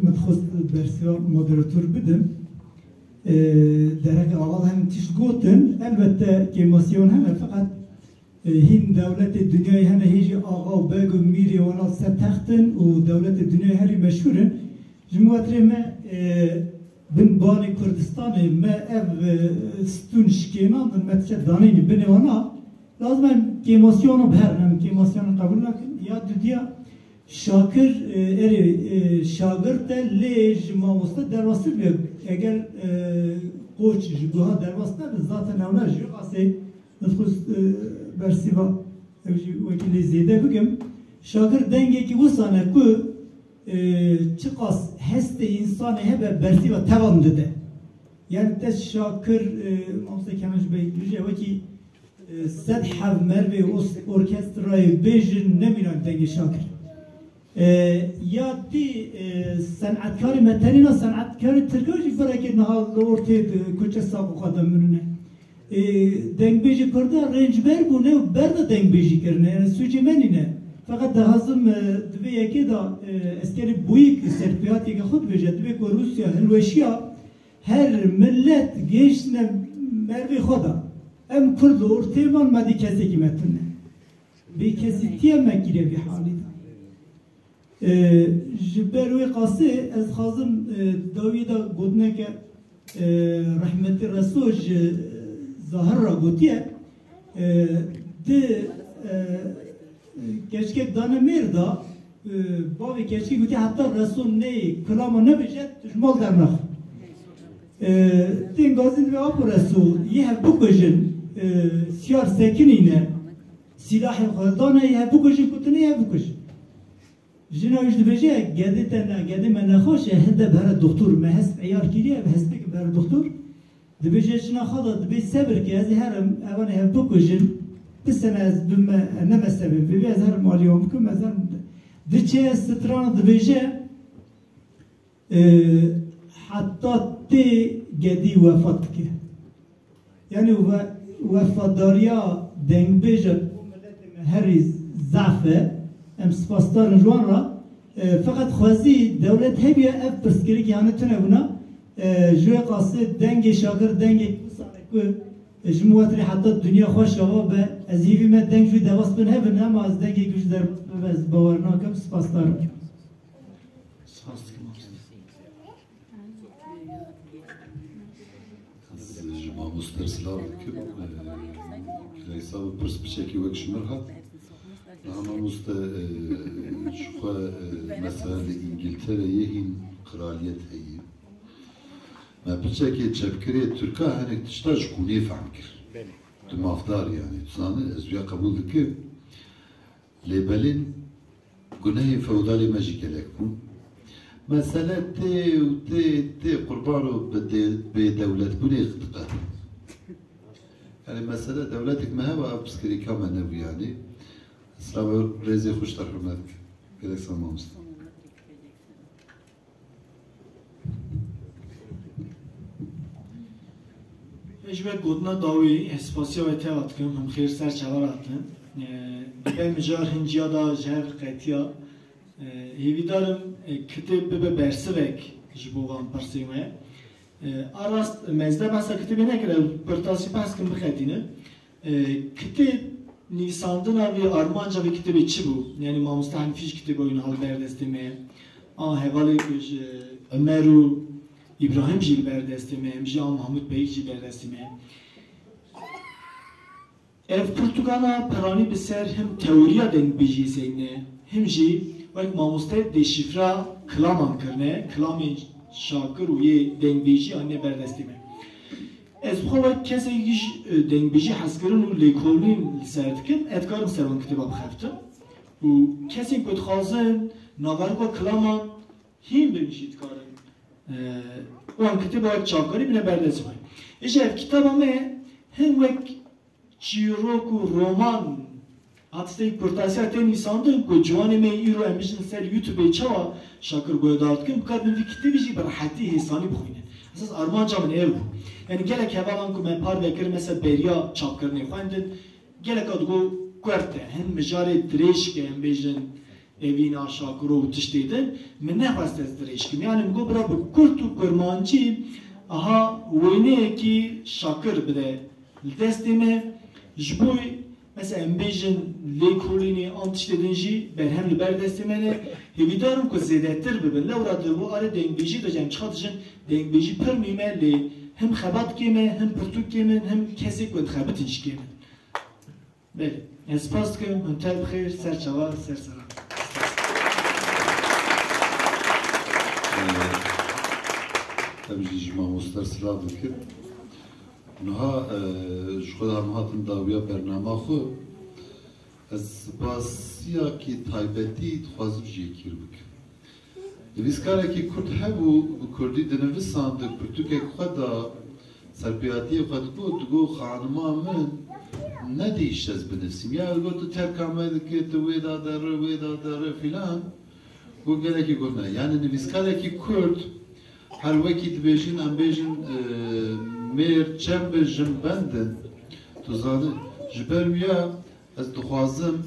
min dixwest bersiva moderator bidim. E, derheqê axa de hene tişt gotin, elbette kêmasiyan hene, feqet, e, hîn dewletê dinyayê hene, hê jî axa û beg û mîrê wana ser text in û dewletê dinyayê herî meşhûr in. Ji min wetirê me, e, bin balê Kurdistanê me ev, e, stûn şikênandin, me diçe danînî binê wana. Lazim e em kêmasiyano biherin, em kêmasiyano qebûl nakin. Ya dudiya Şakir, e, erê, e, şagirt e, lê ji mamoste derbastir bûye. Eger, e, koç ji guha derbas nebe, zaten ewna ji qasê dixwest, e, bersiva ev jî wekî lê zêde bikim. Şakir dengekî wisa ne ku, e, çiqas hestê însanê hebe bersiva tevan dide. Yani te Şakir, e, mamoste Kenan ji bey dibêje wekî e, sed heb mervê os-, orkestrayê bêjin nemînan dengê Şakir. E, ya dî, e, senetkarê me tenê na senetkarê tirka jî birekê niha li ortê di kuçe Saqoxa de mirine. E, dengbêjê Kurda rêncber bûne û berda dengbêjî kirine. Yani sûcê me nîne. Feqet dixwazim, e, di vê yekê de, e, eskerê Bûyîk serpêhatiyeke xwe dibêje. Dibê ku Rûsya hilweşiya Her milet gihiştine mervê xwe de. Em Kurd li ortê man, me dî kesekî me tune. Bêkesîtiya me kiriye vî halî de. E, ji ber wê qasê ez dixwazim, e, dawiyê de gotineke, e, rehmetî Reso ji Zahir re gotiye. E, di, e, Keçikek dane mêr de, e, bavê keçikê gotiye, heta Reso neyê, kilama nebêje, tu ji mal dernaxî. E, tên gazîn divê apo Reso, yê hev bikujin, e, siyar sekinîne, sîlahê xwe dane, yê hev bikujin, kutine, yê hev bikujin. Jina wî jî dibêje, gedê te ne, gedê me nexweş e, hinde bere doktor, me hesp eyar kiriye, hespêk bere doktor. Dibêje jina xwe de dibê sebir ke ez ê herim, evan ê hev bikujin, bi sene ez bime, ne me sebê bibê, ez herim alî wan bikim, ez herim. Diçe strana dibêje, E, heta tê gedî wefat dike. Yani we-, wefatdariya dengbêja bo miletê me herî zaf e. Em spasdar in ji wan re. E, feqet xwezî dewlet hebiya ev pirsgirêk yani tune bûna. E, ji wê qasê dengê Şakir, dengê Kursarê ku ji min wetirê heta dinya xweş ava be, ez hîvî me deng ji wî derbas bin hebin, ama ez dengê ku ji derbas bibe, ez bawer nakim. Spasdar im. Spas dikim. Ez ji mamoste silav dikim. Leysa bi pirs piçekî wek ji min hat. Niha mamoste, e, ji xwe, e, mesela li Îngiltereyê hîn kraliyet heye. Me piçekê çepkirê Tirka hinek tişta ji kûnê fehm kir. Belê. Tu mafdar yani. Tu zanî, ez vêya qebûl dikim. Lê belê gunehê feodalê me jî gelek bûn. Mesele tê û tê, tê qurbano bi dê-, bêdewletbûnê diqe. Yani mesele dewletek me heba, ev pirsgirêka me nebû yani. Silav û rêzê xwe ji te hurmet dikim. Gelek spas mamoste. Ji we gotina dawî, ez spasiya we teva dikim, him xêr ser çavan hatin. E, dibe mijar hinciya da ji hev qetiya. E, hêvîdar im, e, kitêb bibe bersivek ji bo van pirsên we. E, a rast, me zde behsa kitêbê nekir, ew pirtasî behs kim bixetînim. E, kitêb nivîsandina vê, armanca vê kitêbê çi bû? Yani mamoste Henîfî jî kitêba wî niha li ber destê me ye. A hevalê ku ji Emer û Îbrahîm jî li ber destê me ye. Em jî a Mahmûd Beyik jî ber destê me ye. Ev pirtûkana piranî bi ser him teoriya dengbêjiyê seyne, him jî wek mamoste deşîfra kilaman kirine, kilamên Şakir û yê dengbêjî anîne ber destê me. Ez bi xwe wek kesekî ji, e, dengbêjî hezkirin û lêkolîn li ser dikim, ez dikarim ser wan kitêba bixebtim. Û kesên ku dixwazin naverok kilaman hîn bin jî dikarin, e, wan kitêba wek çavkarî bine ber dest xwe. Îja ev kitêba me him wek çîrok û roman, hat stê kurtasiya tê nivîsandin ku ciwanê me îro em bijin ser YouTubeê çawa Şakir guhdar dikin, bikarbin vî kitêbî jî bi rehetî hêsanî bixwînin. Esas armanca min ev bû. Yani gelek hevalan ku me parve kirin, mesela beriya çapkirinê xwendin, geleka digo kurt e, hin mijarê dirêj ke em bêjin, Evîna Şakiro û tiştê din, min nexwest ez dirêj kim. Yani min got bira bi kurt û kurmancî aha wêneyekî Şakir bide li destê me. Ji bo mesela em bêjin lêkolînê an tiştê din jî berhem li ber destê me ne. Hêvîdar im ku zêdetir bibin. Lewra di bo arê dengbêjî de jî em çiqa dijin dengbêjî pir muhîm e lê him xebat kêm e, him pirtûk kêm in, him kesê ku dixebitin jî kêm in. Belê. Ez spas dikim, hûn tev bi xêr, ser çava, ser seran. Em jî ji mamoste silav dikin. Niha, e, ji xwe de em hatin dawiya bernama xwe. Ez spasiyakî taybetî dixwazim ji yekî re bikim. Nivîskarekî Kurd hebû, bi Kurdî dinivisand, di pirtûkek xwe de serpêhatiyê xwe digot, digot, xanima min nedihişt ez binivîsim. Ya digot, tu terka me dikî, tu wê de derî, wê de derî filan. Got gelekî got ne. Yani nivîskarekî Kurd, her wekî dibêjin, em bêjin, e, mêr çem be, jin bend in. Tu zanî, ji ber wî ya ez dixwazim